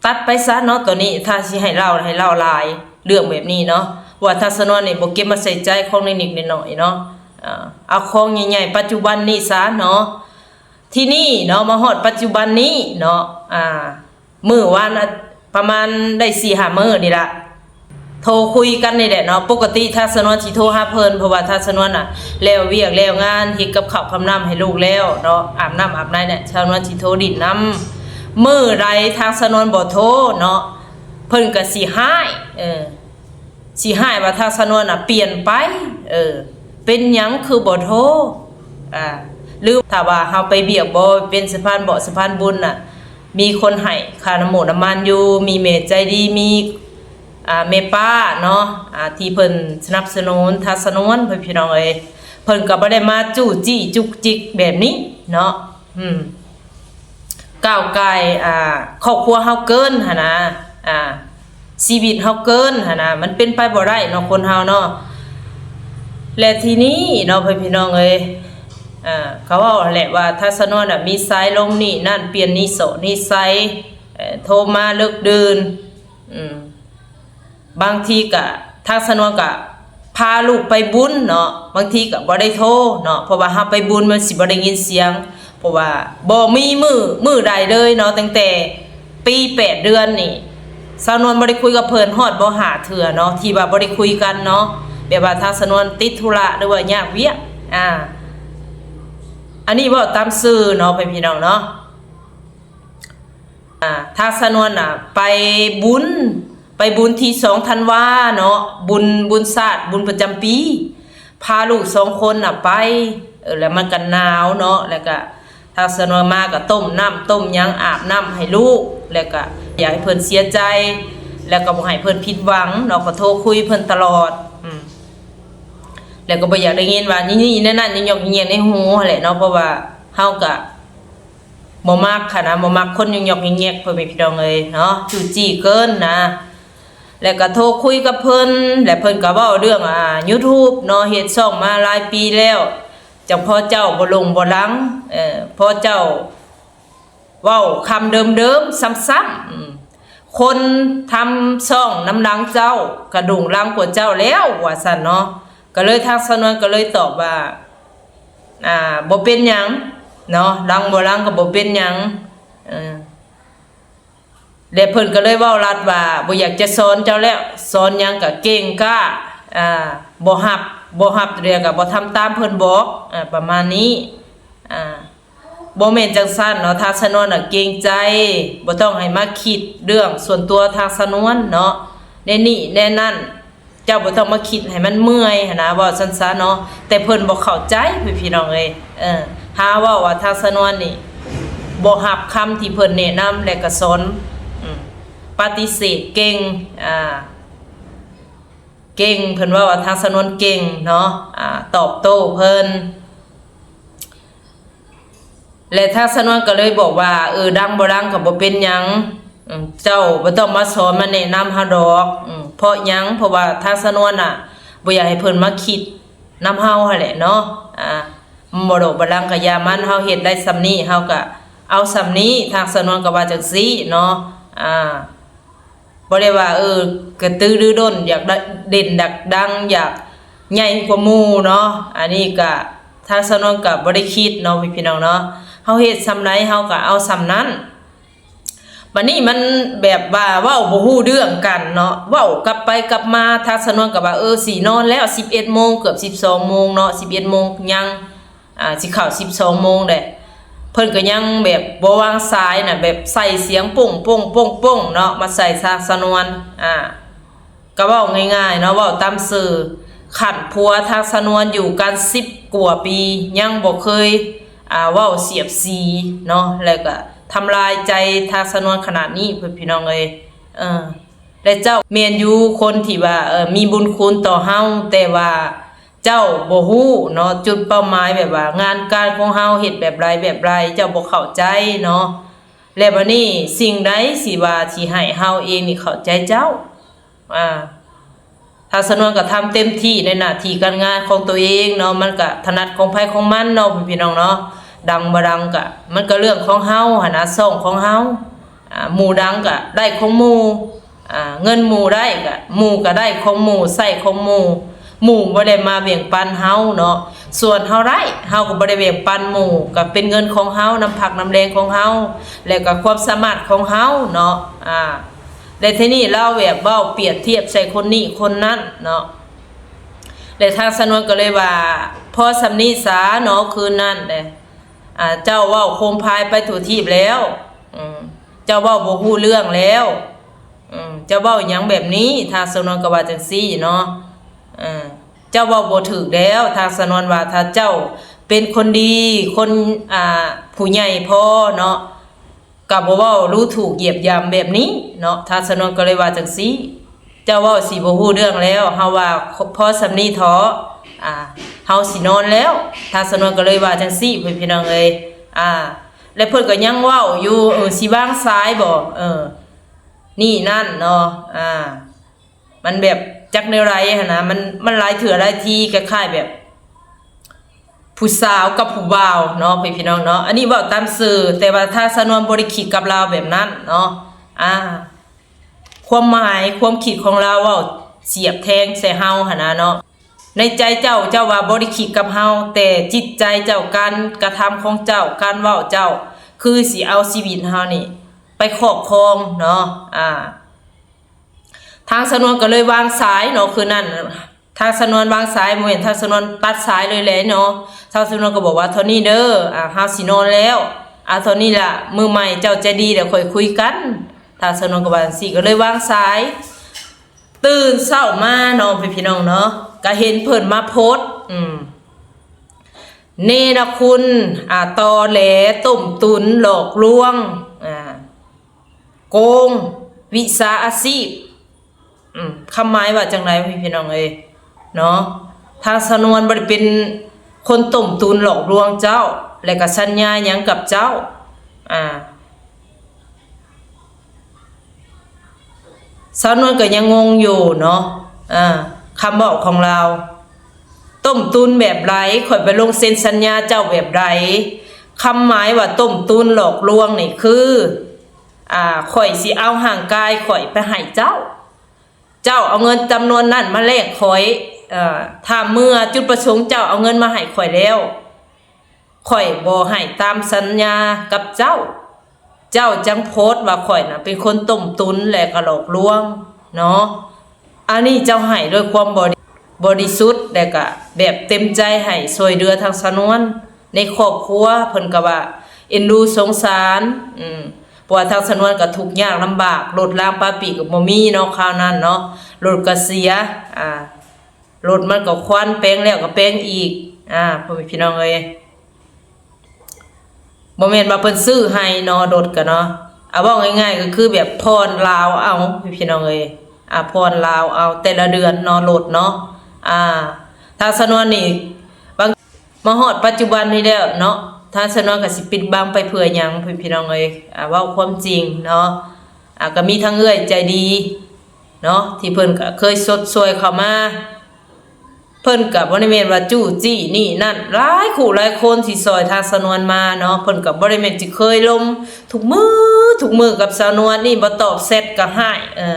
ຕັດໄປຊະເນາະ ໂຕນີ້ ຖ້າຊິໃຫ້ເລົ່າ ໃຫ້ເລົ່າຫຼາຍເລື່ອງແບບນີ້ເນາະ ວ່າທາງຊານວນນີ້ບໍ່ເກັບມາໃສ່ໃຈ ຂອງເລັກໆນ້ອຍໆເນາະ ເອົາຂອງໃຫຍ່ໆປັດຈຸບັນນີ້ຊະເນາະ. ທີນີ້ເນາະ ມາຮອດປັດຈຸບັນນີ້ເນາະ ອາ ມື້ວານອາ ປະມານໄດ້ສີ່ຫ້າມື້ນີ້ລະ ໂທຄຸຍກັນນີ້ແຫຼະເນາະ. ປົກກະຕິທາງສະນວນຊິໂທຫາເພິ່ນ ເພາະວ່າທາງສະນວນນະ ແລ້ວວຽກແລ້ວງານ ເຮັດກັບເຂົ້າກັບນ້ຳໃຫ້ລູກແລ້ວເນາະ ອາບນ້ຳອາບໃນແຫຼະ ທາງສະນວນຊິໂທຫຼິ້ນນຳ. ມື້ໃດທາງສະນວນບໍ່ໂທເນາະ ເພິ່ນກໍຊິຮ້າຍ ເອີ ຊິຮ້າຍວ່າທາງສະນວນນະປ່ຽນໄປ ເອີ ເປັນຫຍັງຄືບໍ່ໂທ ອ່າ ຫຼືຖ້າວ່າເຮົາໄປວຽກບໍ່ເປັນສະພານເບາະສະພານບຸນນະ ມີຄົນໃຫ້ຄ່ານ້ຳໝູກນ້ຳມັນຢູ່ ມີແມ່ໃຈດີ ມີ ອ່າ ແມ່ປ້າເນາະ ອ່າ ທີ່ເພິ່ນສະໜັບສະໜູນທາງສະນວນ ເພິ່ນ ພີ່ນ້ອງເອີຍ ເພິ່ນກໍບໍ່ໄດ້ມາຈູ້ຈີ້ຈຸກຈິກແບບນີ້ເນາະ ອືມ ກ້າວກ່າຍ ອ່າ ຄອບຄົວເຮົາເກີນຫັ້ນນະ ອ່າ ຊີວິດເຮົາເກີນຫັ້ນນະ ມັນເປັນໄປບໍ່ໄດ້ເນາະ ຄົນເຮົາເນາະ. ແລະ ທີນີ້ເນາະ ເພື່ອນພີ່ນ້ອງເອີຍ ອ່າ ເຂົາເວົ້າຫັ້ນແຫຼະວ່າ ທັດສະນວນນະມີສາຍລົມນີ້ນັ້ນ ປ່ຽນນິສະນິໄສ ເອີ ໂທມາເລິກດື່ນ ອືມ ບາງທີກະ ທາງສະນວນກະພາລູກໄປບຸນເນາະ ບາງທີກະບໍ່ໄດ້ໂທເນາະ ເພາະວ່າເຮົາໄປບຸນມັນຊິບໍ່ໄດ້ຍິນສຽງ ເພາະວ່າບໍ່ມີມື້ ມື້ໃດເລີຍເນາະ ຕັ້ງແຕ່ປີແປດເດືອນນີ້ ສາວນວນບໍ່ໄດ້ຄຸຍກັບເພິ່ນຮອດບໍ່ຫ້າເທື່ອເນາະ ທີ່ວ່າບໍ່ໄດ້ຄຸຍກັນເນາະ ແບບວ່າທາງສະນວນຕິດທຸລະ ຫຼືວ່າຍາກວຽກ ອ່າ ອັນນີ້ເວົ້າຕາມຊື່ເນາະ ເພື່ອນພີ່ນ້ອງເນາະ. ອ່າ ທາງສະນວນນະໄປບຸນ ໄປບຸນທີສອງທັນວາເນາະ ບຸນ ບຸນຊາດ ບຸນປະຈຳປີ ພາລູກສອງຄົນນະໄປ ເອີ ແລ້ວມັນກໍໜາວເນາະ ແລ້ວກໍທາງສະນວນມາກໍຕົ້ມນ້ຳຕົ້ມຫຍັງ ອາບນ້ຳໃຫ້ລູກ ແລ້ວກໍຢາກໃຫ້ເພິ່ນເສຍໃຈ ແລ້ວກໍບໍ່ໃຫ້ເພິ່ນຜິດຫວັງເນາະ ກໍໂທຄຸຍເພິ່ນຕະຫຼອດ ອືມ ແລ້ວກໍບໍ່ຢາກໄດ້ຍິນວ່ານີ້ໆ ແນວນັ້ນ ຍົກໆແຍກໆໃນຫູຫັ້ນແຫຼະເນາະ ເພາະວ່າເຮົາກໍ ບໍ່ມັກຫັ້ນນະ ບໍ່ມັກຄົນຍົກໆແຍກໆ ພໍ່ແມ່ພີ່ນ້ອງເອີຍເນາະ ຈູ້ຈີ້ເກີນນະ. ແລ້ວກໍໂທຄຸຍກັບເພິ່ນ ແລ້ວເພິ່ນກໍເວົ້າເລື່ອງ ອ່າ ຢູທູບເນາະ ເຮັດຊ່ອງມາຫຼາຍປີແລ້ວ ຈັ່ງພໍເຈົ້າບໍ່ຫຼົງບໍ່ຫຼັງ ເອີ ພໍເຈົ້າເວົ້າຄຳເດີມໆຊ້ຳໆ ອືມ ຄົນທຳຊ່ອງນຳຫຼັງເຈົ້າກໍໂດ່ງດັງກວ່າເຈົ້າແລ້ວ ວ່າຊັ້ນເນາະ. ກໍເລີຍ ທາງສາວນວນກໍເລີຍຕອບວ່າ ອ່າ ບໍ່ເປັນຫຍັງເນາະ ດັງບໍ່ດັງກໍບໍ່ເປັນຫຍັງ ເອີ ແລະເພິ່ນກໍເລີຍເວົ້າລັດວ່າ ບໍ່ຢາກຈະສອນເຈົ້າແລ້ວ ສອນຫຍັງກໍເກັ່ງກ້າ ອ່າ ບໍ່ຮັບ ບໍ່ຮັບເທື່ອກໍບໍ່ທຳຕາມເພິ່ນບອກ ອ່າ ປະມານນີ້ ອ່າ ບໍ່ແມ່ນຈັ່ງຊັ້ນເນາະ ທາງສາວນວນນະເກງໃຈ ບໍ່ຕ້ອງໃຫ້ມາຄິດເລື່ອງສ່ວນຕົວທາງສາວນວນເນາະ ແນວນີ້ແນວນັ້ນ ເຈົ້າບໍ່ຕ້ອງມາຄິດໃຫ້ມັນເມື່ອຍຫັ້ນນະ ເວົ້າຊັ້ນຊະເນາະ ແຕ່ເພິ່ນບໍ່ເຂົ້າໃຈ ພີ່ນ້ອງເອີຍ ເອີ ຫາເວົ້າວ່າທາງສາວນວນນີ້ບໍ່ຮັບຄຳທີ່ເພິ່ນແນະນຳ ແລະກໍສອນ ອືມ ປະຕິເສດເກັ່ງ ອ່າ ເກັ່ງ ເພິ່ນເວົ້າວ່າທາງສາວນວນເກັ່ງເນາະ ອ່າ ຕອບໂຕ້ເພິ່ນ ແລະທາງສາວນວນກໍເລີຍບອກວ່າ ເອີ ດັງບໍ່ດັງກໍບໍ່ເປັນຫຍັງ ເຈົ້າບໍ່ຕ້ອງມາສອນມາແນະນຳເຮົາດອກ ເພາະຫຍັງ ເພາະວ່າທາງສາວນວນນະບໍ່ຢາກໃຫ້ເພິ່ນມາຄິດນຳເຮົາຫັ້ນແຫຼະເນາະ ອ່າ ບໍ່ດົບບໍ່ດັງກໍຢ່າມັນ ເຮົາເຮັດໄດ້ສ່ຳນີ້ ເຮົາກໍເອົາສ່ຳນີ້ ທາງສາວນວນກໍວ່າຈັ່ງຊີ້ເນາະ ອ່າ ບໍ່ໄດ້ວ່າ ເອີ ກະຕືລືດົນ ຢາກໄດ້ເດັ່ນ ຢາກດັງ ຢາກໃຫຍ່ກວ່າໝູ່ເນາະ ອັນນີ້ກະທາງສາວນວນກະບໍ່ໄດ້ຄິດເນາະ ພີ່ນ້ອງເນາະ ເຮົາເຮັດສ່ຳໃດເຮົາກະເອົາສ່ຳນັ້ນ ບັດນີ້ມັນແບບວ່າເວົ້າບໍ່ຮູ້ເລື່ອງກັນເນາະ ເວົ້າກັບໄປກັບມາ ທາງສາວນວນກະວ່າ ເອີ ຊິນອນແລ້ວ ສິບເອັດໂມງ ເກືອບສິບສອງໂມງເນາະ ສິບເອັດໂມງຍັງ ອ່າ ຊິເຂົ້າສິບສອງໂມງແຫຼະ ເພິ່ນກໍຍັງແບບບໍ່ວາງສາຍນະ ແບບໃສ່ສຽງໂປ້ງໆໆໆເນາະ ມາໃສ່ທາງສາວນວນ ອ່າ ກໍເວົ້າງ່າຍໆເນາະ ເວົ້າຕາມຊື່ ຄັນຜົວທາງສາວນວນຢູ່ກັນສິບກວ່າປີ ຍັງບໍ່ເຄີຍ ອ່າ ເວົ້າສຽດສີເນາະ ແລ້ວກໍທຳລາຍໃຈທາງສາວນວນຂະໜາດນີ້ ເພື່ອນພີ່ນ້ອງເອີຍ ເອີ ແລະເຈົ້າແມ່ນຢູ່ຄົນທີ່ວ່າ ເອີ ມີບຸນຄຸນຕໍ່ເຮົາ ແຕ່ວ່າ ເຈົ້າບໍ່ຮູ້ເນາະ ຈຸດເປົ້າໝາຍ ແບບວ່າງານການຂອງເຮົາເຮັດແບບໃດແບບໃດ ເຈົ້າບໍ່ເຂົ້າໃຈເນາະ ແລະບາດນີ້ສິ່ງໃດຊິວ່າຊິໃຫ້ເຮົາເອງນີ້ເຂົ້າໃຈເຈົ້າ ອ່າ ທາງສາວນວນກໍທຳເຕັມທີ່ໃນໜ້າທີ່ການງານຂອງຕົວເອງເນາະ ມັນກໍຖະໜັດຂອງໃຜຂອງມັນເນາະ ພີ່ນ້ອງເນາະ ດັງບໍ່ດັງກໍມັນກໍເລື່ອງຂອງເຮົາຫັ້ນນະ ຊ່ອງຂອງເຮົາ ອ່າ ໝູ່ດັງກໍໄດ້ຂອງໝູ່ ອ່າ ເງິນໝູ່ໄດ້ກະ ໝູ່ກະໄດ້ຂອງໝູ່ ໃຊ້ຂອງໝູ່ ໝູ່ບໍ່ໄດ້ມາແບ່ງປັນເຮົາເນາະ ສ່ວນເຮົາໄດ້ ເຮົາກໍບໍ່ໄດ້ແບ່ງປັນໝູ່ ກະເປັນເງິນຂອງເຮົາ ນຳພັກນຳແຮງຂອງເຮົາ ແລະກະຄວາມສາມາດຂອງເຮົາເນາະ ອ່າ ແລະທີນີ້ລາວແບບເວົ້າປຽບທຽບໃສ່ຄົນນີ້ຄົນນັ້ນເນາະ ແລະທາງສານວນກໍເລີຍວ່າ ພໍສ່ຳນີ້ສາເນາະ ຄືນນັ້ນແຫຼະ ອ່າ ເຈົ້າເວົ້າໂຄມພາຍໄປທົ່ວທີບແລ້ວ ເຈົ້າເວົ້າບໍ່ຮູ້ເລື່ອງແລ້ວ ເຈົ້າເວົ້າຫຍັງແບບນີ້ ທາງສານວນກໍວ່າຈັ່ງຊີ້ເນາະ ເຈົ້າເວົ້າບໍ່ຖືກແລ້ວ ທາງສານວນວ່າ ຖ້າເຈົ້າເປັນຄົນດີ ຄົນ ອ່າ ຜູ້ໃຫຍ່ພໍເນາະ ກໍບໍ່ເວົ້າດູຖູກຢຽບຢຳແບບນີ້ເນາະ ທາງສານວນກໍເລີຍວ່າຈັ່ງຊີ້ ເຈົ້າເວົ້າຊິບໍ່ຮູ້ເລື່ອງແລ້ວ ເຮົາວ່າພໍສ່ຳນີ້ເທາະ ອ່າ ເຮົາຊິນອນແລ້ວ ທາງສານວນກໍເລີຍວ່າຈັ່ງຊີ້ ພີ່ນ້ອງເອີຍ ອ່າ ແລະເພິ່ນກໍຍັງເວົ້າຢູ່ ເອີ ຊິວາງສາຍບໍ່ ເອີ ນີ້ນັ້ນເນາະ ອ່າ ມັນແບບຈັກແນວໃດຫັ້ນນະ ມັນ ມັນຫຼາຍເທື່ອຫຼາຍທີ ຄ້າຍໆແບບຜູ້ສາວກັບຜູ້ບ່າວເນາະ ພີ່ນ້ອງເນາະ ອັນນີ້ເວົ້າຕາມສື່ ແຕ່ວ່າທາງສານວນບໍ່ໄດ້ຄິດກັບລາວແບບນັ້ນເນາະ ອ່າ ຄວາມໝາຍຄວາມຄິດຂອງລາວເວົ້າສຽບແທງໃສ່ເຮົາຫັ້ນນະເນາະ ໃນໃຈເຈົ້າ ເຈົ້າວ່າບໍ່ໄດ້ຄິດກັບເຮົາ ແຕ່ຈິດໃຈເຈົ້າ ການກະທຳຂອງເຈົ້າ ການເວົ້າເຈົ້າ ຄືຊິເອົາຊີວິດເຮົານີ້ໄປຄອບຄອງເນາະ ອ່າ ທາງສານວນກໍເລີຍວາງສາຍເນາະ ຄືນນັ້ນ ທາງສານວນວາງສາຍ ບໍ່ແມ່ນ ທາງສານວນຕັດສາຍເລີຍແຫຼະເນາະ ທາງສານວນກໍບອກວ່າ ເທົ່ານີ້ເດີ ອ່າ ເຮົາຊິນອນແລ້ວ ອ່າ ເທົ່ານີ້ລະ ມື້ໃໝ່ເຈົ້າໃຈດີແລ້ວຄ່ອຍຄຸຍກັນ ທາງສານວນກໍວ່າຈັ່ງຊີ້ ກໍເລີຍວາງສາຍ ຕື່ນເຊົ້າມາເນາະ ພີ່ນ້ອງເນາະ ກໍເຫັນເພິ່ນມາໂພສ ອືມ ເນລະຄຸນ ອ່າ ຕໍແຫຼ ຕົ້ມຕຸນ ຫຼອກລວງ ອ່າ ໂກງ ວິຊາອາຊີບ ອືມ ຄວາມໝາຍວ່າຈັ່ງໃດ ພີ່ນ້ອງເອີຍ ເນາະ ທາງສານວນບໍ່ໄດ້ເປັນຄົນຕົ້ມຕຸນຫຼອກລວງເຈົ້າ ແລະກໍສັນຍາຫຍັງກັບເຈົ້າ ອ່າ ສາວນວນກໍຍັງງົງຢູ່ເນາະ ອ່າ ຄຳເວົ້າຂອງລາວ ຕົ້ມຕຸນແບບໃດ ຂ້ອຍໄປລົງເຊັນສັນຍາເຈົ້າແບບໃດ ຄຳໝາຍວ່າຕົ້ມຕຸນຫຼອກລວງນີ້ຄື ອ່າ ຂ້ອຍຊິເອົາຮ່າງກາຍຂ້ອຍໄປໃຫ້ເຈົ້າ ເຈົ້າເອົາເງິນຈຳນວນນັ້ນມາແລກຂ້ອຍ ເອີ ຖ້າເມື່ອຈຸດປະສົງເຈົ້າເອົາເງິນມາໃຫ້ຂ້ອຍແລ້ວ ຂ້ອຍບໍ່ໃຫ້ຕາມສັນຍາກັບເຈົ້າ ເຈົ້າຈັ່ງໂພສວ່າຂ້ອຍນະເປັນຄົນຕົ້ມຕຸນ ແລະກໍຫຼອກລວງເນາະ ອັນນີ້ເຈົ້າໃຫ້ດ້ວຍຄວາມບໍລິ ບໍລິສຸດ ແລະກະແບບເຕັມໃຈໃຫ້ຊ່ວຍເຫຼືອທາງສານວນໃນຄອບຄົວ ເພິ່ນກະວ່າເອັນດູສົງສານ ອືມ ເພາະວ່າທາງສານວນກະທຸກຍາກລຳບາກ ລົດລາງປາປີກະບໍ່ມີເນາະ ຄາວນັ້ນເນາະ ລົດກະເສຍ ອ່າ ລົດມັນກະຄວັນ ແປງແລ້ວກະແປງອີກ ອ່າ ພໍ່ແມ່ພີ່ນ້ອງເອີຍ ບໍ່ແມ່ນວ່າເພິ່ນຊື້ໃຫ້ເນາະ ລົດກະເນາະ ເອົາເວົ້າງ່າຍໆ ກໍຄືແບບຜ່ອນລາວເອົາ ພີ່ນ້ອງເອີຍ ອ່າ ຜ່ອນລາວເອົາແຕ່ລະເດືອນເນາະ ລົດເນາະ ອ່າ ທາງສານວນນີ້ ບາງ ມາຮອດປັດຈຸບັນນີ້ແລ້ວເນາະ ທາງສານວນກໍຊິປິດບັງໄປເພື່ອຫຍັງ ພີ່ນ້ອງເອີຍ ອ່າ ເວົ້າຄວາມຈິງເນາະ ອ່າ ກໍມີທັງເອື້ອຍໃຈດີເນາະ ທີ່ເພິ່ນກໍເຄີຍຊົດຊ່ວຍເຂົ້າມາ ເພິ່ນກໍບໍ່ໄດ້ແມ່ນວ່າຈູ້ຈີ້ນີ້ນັ້ນ ຫຼາຍຄູ່ຫຼາຍຄົນທີ່ຊ່ອຍທາງສານວນມາເນາະ ເພິ່ນກໍບໍ່ໄດ້ແມ່ນຊິເຄີຍລົມທຸກມື້ ທຸກມື້ກັບສານວນນີ້ ບໍ່ຕອບແຊັດກໍຮ້າຍ ເອີ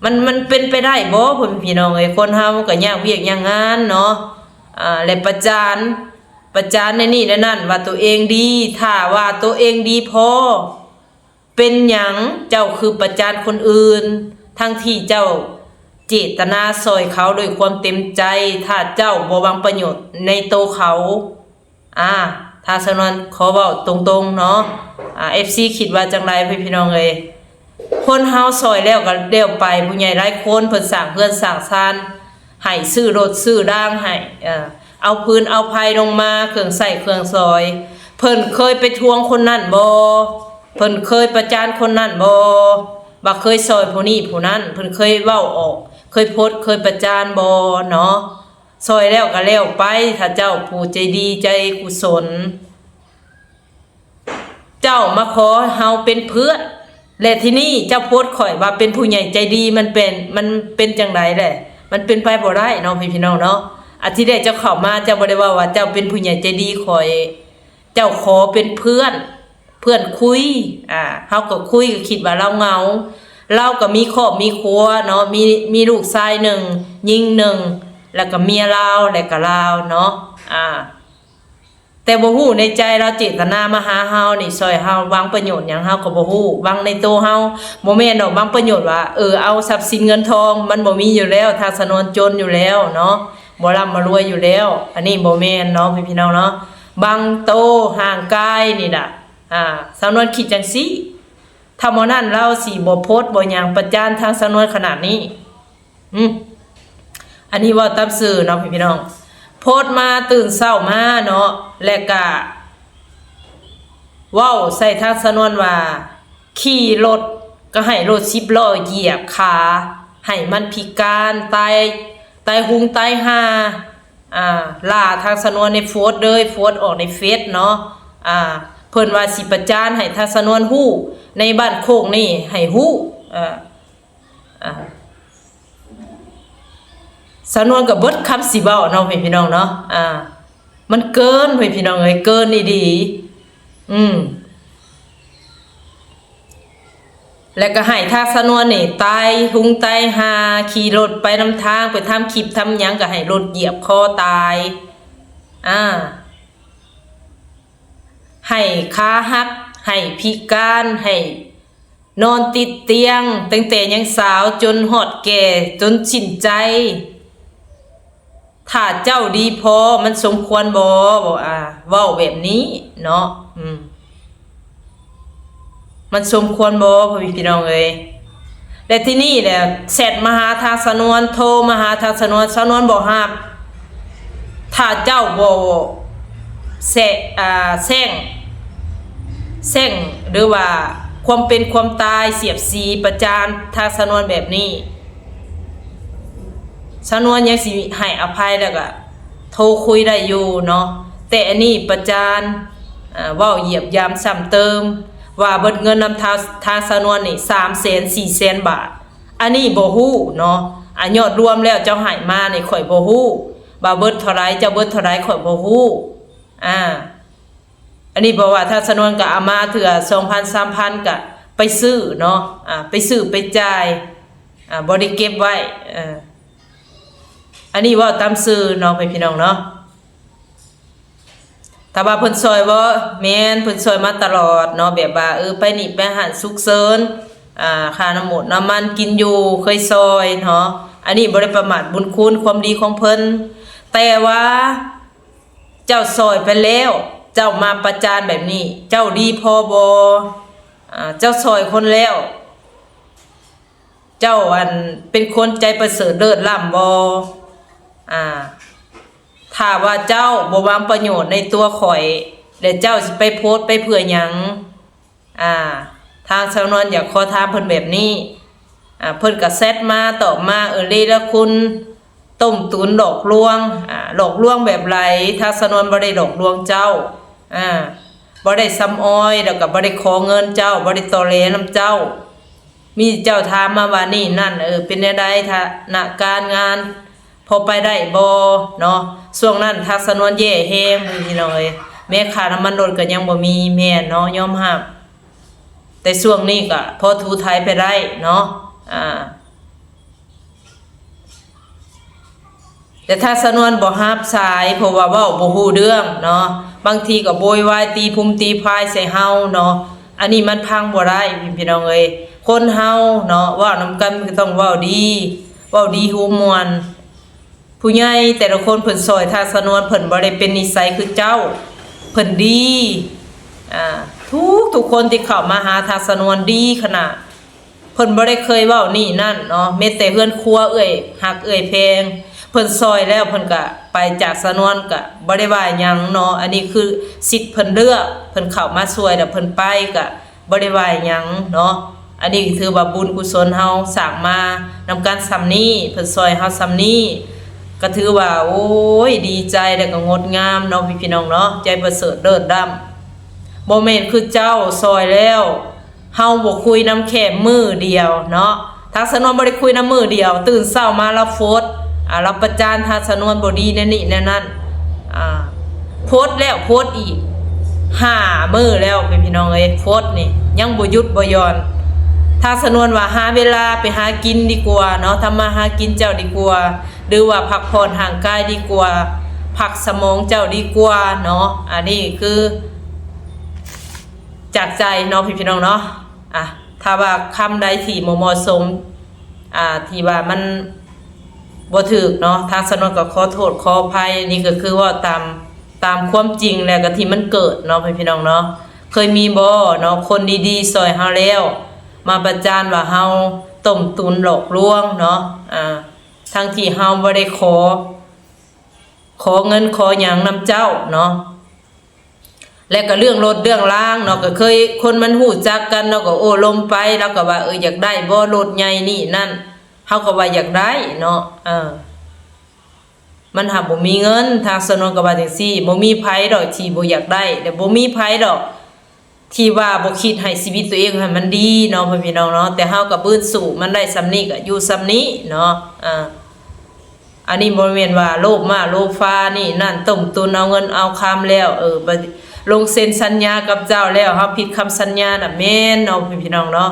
ມັນ ມັນເປັນໄປໄດ້ບໍ່ ພໍ່ແມ່ພີ່ນ້ອງເອີຍ ຄົນເຮົາມັນກໍຍາກວຽກຍາກງານເນາະ ອ່າ ແລະປະຈານ ປະຈານໃນນີ້ໃນນັ້ນວ່າຕົວເອງດີ ຖ້າວ່າຕົວເອງດີພໍ ເປັນຫຍັງເຈົ້າຄືປະຈານຄົນອື່ນ ທັງທີ່ເຈົ້າເຈດຕະນາຊ່ອຍເຂົາດ້ວຍຄວາມເຕັມໃຈ ຖ້າເຈົ້າບໍ່ຫວັງປະໂຫຍດໃນໂຕເຂົາ? ອ່າ ທາງສານວນຂໍເວົ້າຕົງໆເນາະ ອ່າ ເອັຟຊີຄິດວ່າຈັ່ງໃດ ພີ່ນ້ອງເອີຍ? ຄົນເຮົາຊ່ອຍແລ້ວກໍແລ້ວໄປ ຜູ້ໃຫຍ່ຫຼາຍຄົນເພິ່ນສ້າງເຮືອນສ້າງຊານ ໃຫ້ຊື້ລົດຊື້ລາງໃຫ້ ເອີ ເອົາຟືນເອົາໄຟລົງມາ ເຄື່ອງໃຊ້ເຄື່ອງສອຍ ເພິ່ນເຄີຍໄປທວງຄົນນັ້ນບໍ່? ເພິ່ນເຄີຍປະຈານຄົນນັ້ນບໍ່? ວ່າເຄີຍຊ່ອຍຜູ້ນີ້ຜູ້ນັ້ນ? ເພິ່ນເຄີຍເວົ້າອອກ ເຄີຍໂພສ ເຄີຍປະຈານບໍ່ເນາະ? ຊ່ອຍແລ້ວກໍແລ້ວໄປ ຖ້າເຈົ້າຜູ້ໃຈດີໃຈກຸສົນ ເຈົ້າມາຂໍເຮົາເປັນເພື່ອນ ແລະ ທີນີ້ເຈົ້າໂພສຂ້ອຍວ່າເປັນຜູ້ໃຫຍ່ໃຈດີ ມັນເປັນ ມັນເປັນຈັ່ງໃດແຫຼະ? ມັນເປັນໄປບໍ່ໄດ້ເນາະ ພີ່ນ້ອງເນາະ. ອາ ທີແລກເຈົ້າເຂົ້າມາ ເຈົ້າບໍ່ໄດ້ເວົ້າວ່າເຈົ້າເປັນຜູ້ໃຫຍ່ໃຈດີຂ້ອຍ ເຈົ້າຂໍເປັນເພື່ອນ ເພື່ອນຄຸຍ ອາ ເຮົາກໍຄຸຍ ກໍຄິດວ່າລາວເຫງົາ ລາວກໍມີຄອບມີຄົວເນາະ ມີ ມີລູກຊາຍໜຶ່ງ ຍິງໜຶ່ງ ແລ້ວກໍເມຍລາວ ແລ້ວກໍລາວເນາະ ອາ. ແຕ່ບໍ່ຮູ້ໃນໃຈລາວເຈດຕະນາມາຫາເຮົານີ້ ຊ່ອຍເຮົາຫວັງປະໂຫຍດຫຍັງ ເຮົາກໍບໍ່ຮູ້. ຫວັງໃນໂຕເຮົາ ບໍ່ແມ່ນດອກ ຫວັງປະໂຫຍດວ່າ ເອີ ເອົາຊັບສິນເງິນທອງ ມັນບໍ່ມີຢູ່ແລ້ວ ທາງສະນວນຈົນຢູ່ແລ້ວເນາະ ບໍ່ລ່ຳບໍ່ລວຍຢູ່ແລ້ວ. ອັນນີ້ບໍ່ແມ່ນເນາະ ພີ່ນ້ອງເນາະ. ຫວັງໂຕຮ່າງກາຍນີ້ລະ ອາ ສາວນວນຄິດຈັ່ງຊີ້. ຖ້າບໍ່ນັ້ນລາວຊິບໍ່ໂພສບໍ່ຫຍັງປະຈານທາງສາວນວນຂະໜາດນີ້. ອືມ ອັນນີ້ເວົ້າຕາມຊື່ເນາະ ພີ່ນ້ອງ. ໂພສມາ ຕື່ນເຊົ້າມາເນາະ ແລະກະເວົ້າໃສ່ທາງສາວນວນວ່າ ຂີ່ລົດກໍໃຫ້ລົດສິບລໍ້ຢຽບຂາ ໃຫ້ມັນພິການ ຕາຍ ຕາຍຮຸງຕາຍຫ່າ. ອ່າ ລາທາງສາວນວນໃນໂພສເລີຍ ໂພສອອກໃນເຟສເນາະ. ອ່າ ເພິ່ນວ່າຊິປະຈານໃຫ້ທາງສາວນວນຮູ້ ໃນບ້ານໂຄກນີ້ໃຫ້ຮູ້. ອ່າ ອ່າ ສາວນວນກໍເບິດຄຳຊິເວົ້າເນາະ ພີ່ນ້ອງເນາະ. ອ່າ ມັນເກີນ ພີ່ນ້ອງເອີຍ ເກີນອີ່ຫຼີ. ອືມ ແລ້ວກໍໃຫ້ທາງສາວນວນນີ້ຕາຍຮຸງຕາຍຫ່າ ຂີ່ລົດໄປນຳທາງ ໄປທຳຄລິບທຳຫຍັງ ກໍໃຫ້ລົດຢຽບຄໍຕາຍ. ອ່າ ໃຫ້ຂາຫັກ ໃຫ້ພິການ ໃຫ້ນອນຕິດຕຽງ ຕັ້ງແຕ່ຍັງສາວຈົນຮອດແກ່ ຈົນສິ້ນໃຈ. ຖ້າເຈົ້າດີພໍ ມັນສົມຄວນບໍ່? ອ່າ ເວົ້າແບບນີ້ເນາະ. ອືມ ມັນສົມຄວນບໍ່ ພໍ່ແມ່ພີ່ນ້ອງເອີຍ? ແລະ ທີນີ້ແຫຼະ ແຊັດມາຫາທາງສາວນວນ ໂທມາຫາທາງສາວນວນ ສາວນວນບໍ່ຮັບ. ຖ້າເຈົ້າບໍ່ແຊ- ອ່າ ແຊ່ງ ແຊ່ງ ຫຼືວ່າຄວາມເປັນຄວາມຕາຍສຽດສີປະຈານທາງສາວນວນແບບນີ້ ສາວນວນຍັງຊິໃຫ້ອະໄພ ແລ້ວກະໂທຄຸຍໄດ້ຢູ່ເນາະ. ແຕ່ອັນນີ້ປະຈານ ເວົ້າຢຽບຢາມຊ້ຳເຕີມ ວ່າເບິດເງິນນຳທາ- ທາງສາວນວນນີ້ ສາມແສນ ສີ່ແສນບາດ. ອັນນີ້ບໍ່ຮູ້ເນາະ ອາ ຍອດລວມແລ້ວເຈົ້າໃຫ້ມານີ້ ຂ້ອຍບໍ່ຮູ້ວ່າເບິດເທົ່າໃດ ເຈົ້າເບິດເທົ່າໃດ ຂ້ອຍບໍ່ຮູ້. ອ່າ ອັນນີ້ເພາະວ່າທາງສາວນວນກະເອົາມາເທື່ອສອງພັນ ສາມພັນ ກະໄປຊື້ເນາະ ອ່າ ໄປຊື້ໄປຈ່າຍ ອ່າ ບໍ່ໄດ້ເກັບໄວ້. ເອີ ອັນນີ້ເວົ້າຕາມຊື່ເນາະ ພີ່ນ້ອງເນາະ. ຖ້າວ່າເພິ່ນຊ່ອຍບໍ່ ແມ່ນ ເພິ່ນຊ່ອຍມາຕະຫຼອດເນາະ ແບບວ່າ ເອີ ໄປນີ້ໄປຫັ້ນສຸກເສີນ ອ່າ ຄ່ານ້ຳມົດນ້ຳມັນກິນຢູ່ ເຄີຍຊ່ອຍເນາະ. ອັນນີ້ບໍ່ໄດ້ປະໝາດບຸນຄຸນຄວາມດີຂອງເພິ່ນ ແຕ່ວ່າ ເຈົ້າຊ່ອຍໄປແລ້ວ ເຈົ້າມາປະຈານແບບນີ້ ເຈົ້າດີພໍບໍ່? ອ່າ ເຈົ້າຊ່ອຍຄົນແລ້ວ ເຈົ້າ ອັນ ເປັນຄົນໃຈປະເສີດເລີດລ້ຳບໍ່? ອ່າ ຖ້າວ່າເຈົ້າບໍ່ຫວັງປະໂຫຍດໃນຕົວຂ້ອຍ ແລະ ເຈົ້າຊິໄປໂພສໄປເພື່ອຫຍັງ? ອ່າ ທາງສາວນວນຢາກຂໍຖາມເພິ່ນແບບນີ້. ອ່າ ເພິ່ນກະແຊັດມາຕອບມາ ເອີ ເລລະຄຸນ ຕົ້ມຕຸນຫຼອກລວງ. ອ່າ ຫຼອກລວງແບບໃດ? ທາງສາວນວນບໍ່ໄດ້ຫຼອກລວງເຈົ້າ ອ່າ ບໍ່ໄດ້ສຳອອຍ ແລ້ວກະບໍ່ໄດ້ຂໍເງິນເຈົ້າ ບໍ່ໄດ້ຕໍແຫຼນຳເຈົ້າ. ມີເຈົ້າຖາມມາວ່ານີ້ນັ້ນ ເອີ ເປັນແນວໃດ ຖານະການງານ ພໍໄປໄດ້ບໍ່ເນາະ? ຊ່ວງນັ້ນທາງສາວນວນແຍ່ແຮງ ພີ່ນ້ອງເອີຍ ແມ້ຄ່ານ້ຳມັນລົດກໍຍັງບໍ່ມີ ແມ່ນເນາະ ຍອມຮັບ ແຕ່ຊ່ວງນີ້ກໍພໍຖູໄຖໄປໄດ້ເນາະ. ອ່າ ແຕ່ທາງສາວນວນບໍ່ຮັບສາຍ ເພາະວ່າເວົ້າບໍ່ຮູ້ເລື່ອງເນາະ ບາງທີກໍໂວຍວາຍຕີພຸມຕີພາຍໃສ່ເຮົາເນາະ. ອັນນີ້ມັນຟັງບໍ່ໄດ້ ພີ່ນ້ອງເອີຍ ຄົນເຮົາເນາະ ເວົ້ານຳກັນມັນກໍຕ້ອງເວົ້າດີ ເວົ້າດີຫູມ່ວນ. ຜູ້ໃຫຍ່ແຕ່ລະຄົນເພິ່ນຊ່ອຍທາງສາວນວນ ເພິ່ນບໍ່ໄດ້ເປັນນິໄສຄືເຈົ້າ ເພິ່ນດີ. ອ່າ ທຸກໆຄົນທີ່ເຂົ້າມາຫາທາງສາວນວນດີຂະໜາດ ເພິ່ນບໍ່ໄດ້ເຄີຍເວົ້ານີ້ນັ້ນເນາະ ມີແຕ່ເຮືອນຄົວເອື້ອຍຮັກເອື້ອຍແພງ ເພິ່ນຊ່ອຍແລ້ວເພິ່ນກະໄປຈາກສາວນວນ ກະບໍ່ໄດ້ວ່າຫຍັງເນາະ. ອັນນີ້ຄືສິດເພິ່ນເລືອກ ເພິ່ນເຂົ້າມາຊ່ວຍແລ້ວເພິ່ນໄປ ກະ ບໍ່ໄດ້ວ່າຫຍັງເນາະ. ອັນນີ້ຖືວ່າບຸນກຸສົນເຮົາສ້າງມານຳກັນຊ່ຳນີ້ ເພິ່ນຊ່ອຍເຮົາຊ່ຳນີ້ ກໍຖືວ່າ ໂອ້ຍ ດີໃຈ ແລ້ວກໍງົດງາມເນາະ ພີ່ນ້ອງເນາະ ໃຈປະເສີດເລີດລ້ຳ. ບໍ່ແມ່ນຄືເຈົ້າຊ່ອຍແລ້ວ ເຮົາບໍ່ຄຸຍນຳແຄ່ມື້ດຽວເນາະ ທາງສາວນວນບໍ່ໄດ້ຄຸຍນຳມື້ດຽວ ຕື່ນເຊົ້າມາລາວໂພສ ອ່າ ລາວປະຈານທາງສາວນວນບໍ່ດີແນວນີ້ແນວນັ້ນ ອ່າ ໂພສແລ້ວໂພສອີກ ຫ້າມື້ແລ້ວ ພີ່ນ້ອງເອີຍ ໂພສນີ້ຍັງບໍ່ຢຸດບໍ່ຢ່ອນ. ທາງສາວນວນວ່າ ຫາເວລາໄປຫາກິນດີກວ່າເນາະ ທຳມາຫາກິນເຈົ້າດີກວ່າ ຫຼືວ່າພັກຜ່ອນຮ່າງກາຍດີກວ່າ ພ ພັກສະໝອງເຈົ້າດີກວ່າເນາະ. ອັນນີ້ຄືຈາກໃຈເນາະ ພີ່ນ້ອງເນາະ. ອ່ະ ຖ້າວ່າຄຳໃດທີ່ບໍ່ເໝາະສົມ ອ່າ ທີ່ວ່າມັນບໍ່ຖືກເນາະ ທາງສາວນວນກໍຂໍໂທດຂໍອະໄພ. ນີ້ກໍຄືເວົ້າຕາມ ຕາມຄວາມຈິງ ແລ້ວກໍທີ່ມັນເກີດເນາະ ພີ່ນ້ອງເນາະ. ເຄີຍມີບໍ່ເນາະ ຄົນດີໆຊ່ອຍເຮົາແລ້ວ ມາປະຈານວ່າເຮົາຕົ້ມຕຸນຫຼອກລວງເນາະ ອ່າ ທັງທີ່ເຮົາບໍ່ໄດ້ຂໍ ຂໍເງິນຂໍຫຍັງນຳເຈົ້າເນາະ. ແລະກໍເລື່ອງລົດເລື່ອງລາງເນາະ ກໍເຄີຍ ຄົນມັນຮູ້ຈັກກັນເນາະ ກໍໂອ້ລົມໄປ ລາວກໍວ່າ ເອີ ຢາກໄດ້ບໍ່ລົດໃຫຍ່ນີ້ນັ້ນ ເຮົາກໍວ່າຢາກໄດ້ເນາະ. ເອີ ມັນຫາກບໍ່ມີເງິນ ທາງສາວນວນກໍວ່າຈັ່ງຊີ້. ບໍ່ມີໃຜດອກທີ່ບໍ່ຢາກໄດ້ ແລະບໍ່ມີໃຜດອກທີ່ວ່າບໍ່ຄິດໃຫ້ຊີວິດຕົວເອງໃຫ້ມັນດີເນາະ ພໍ່ແມ່ພີ່ນ້ອງເນາະ. ແຕ່ເຮົາກໍບືນສູ້ ມັນໄດ້ສ່ຳນີ້ກໍຢູ່ສ່ຳນີ້ເນາະ. ອ່າ ອັນນີ້ບໍ່ແມ່ນວ່າໂລບມາໂລບຟ້ານີ້ນັ້ນ ຕົ້ມຕຸນເອົາເງິນເອົາຄຳແລ້ວ ເອີ ໄປລົງເຊັນສັນຍາກັບເຈົ້າແລ້ວ ເຮົາຜິດຄຳສັນຍານະ ແມ່ນເນາະ ພີ່ນ້ອງເນາະ.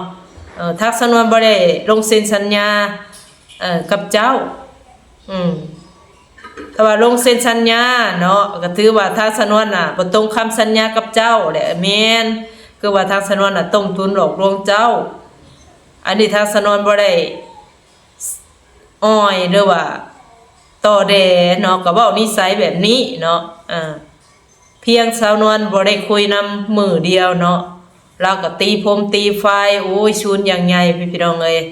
ເອີ ທາງສາວນວນບໍ່ໄດ້ລົງເຊັນສັນຍາ ເອີ ກັບເຈົ້າ. ອືມ ຖ້າວ່າລົງເຊັນສັນຍາເນາະ ກໍຖືວ່າທາງສາວນວນນະບໍ່ຕົງຄຳສັນຍາກັບເຈົ້າແຫຼະ. ແມ່ນ ຄືວ່າທາງສາວນວນນະຕົ້ມຕຸນຫຼອກລວງເຈົ້າ. ອັນນີ້ທາງສາວນວນບໍ່ໄດ້ ອ້ອຍ ຫຼືວ່າຕໍ່ແດ່ເນາະ ກໍເວົ້ານິໄສແບບນີ້ເນາະ. ອ່າ ພຽງສາວນວນບໍ່ໄດ້ຄຸຍນຳມື້ດຽວເນາະ ລາວກໍຕີພົມຕີໄຟ ໂອ້ຍ ຊູນຢ່າງໃຫຍ່ ພີ່ນ້ອງເອີຍ.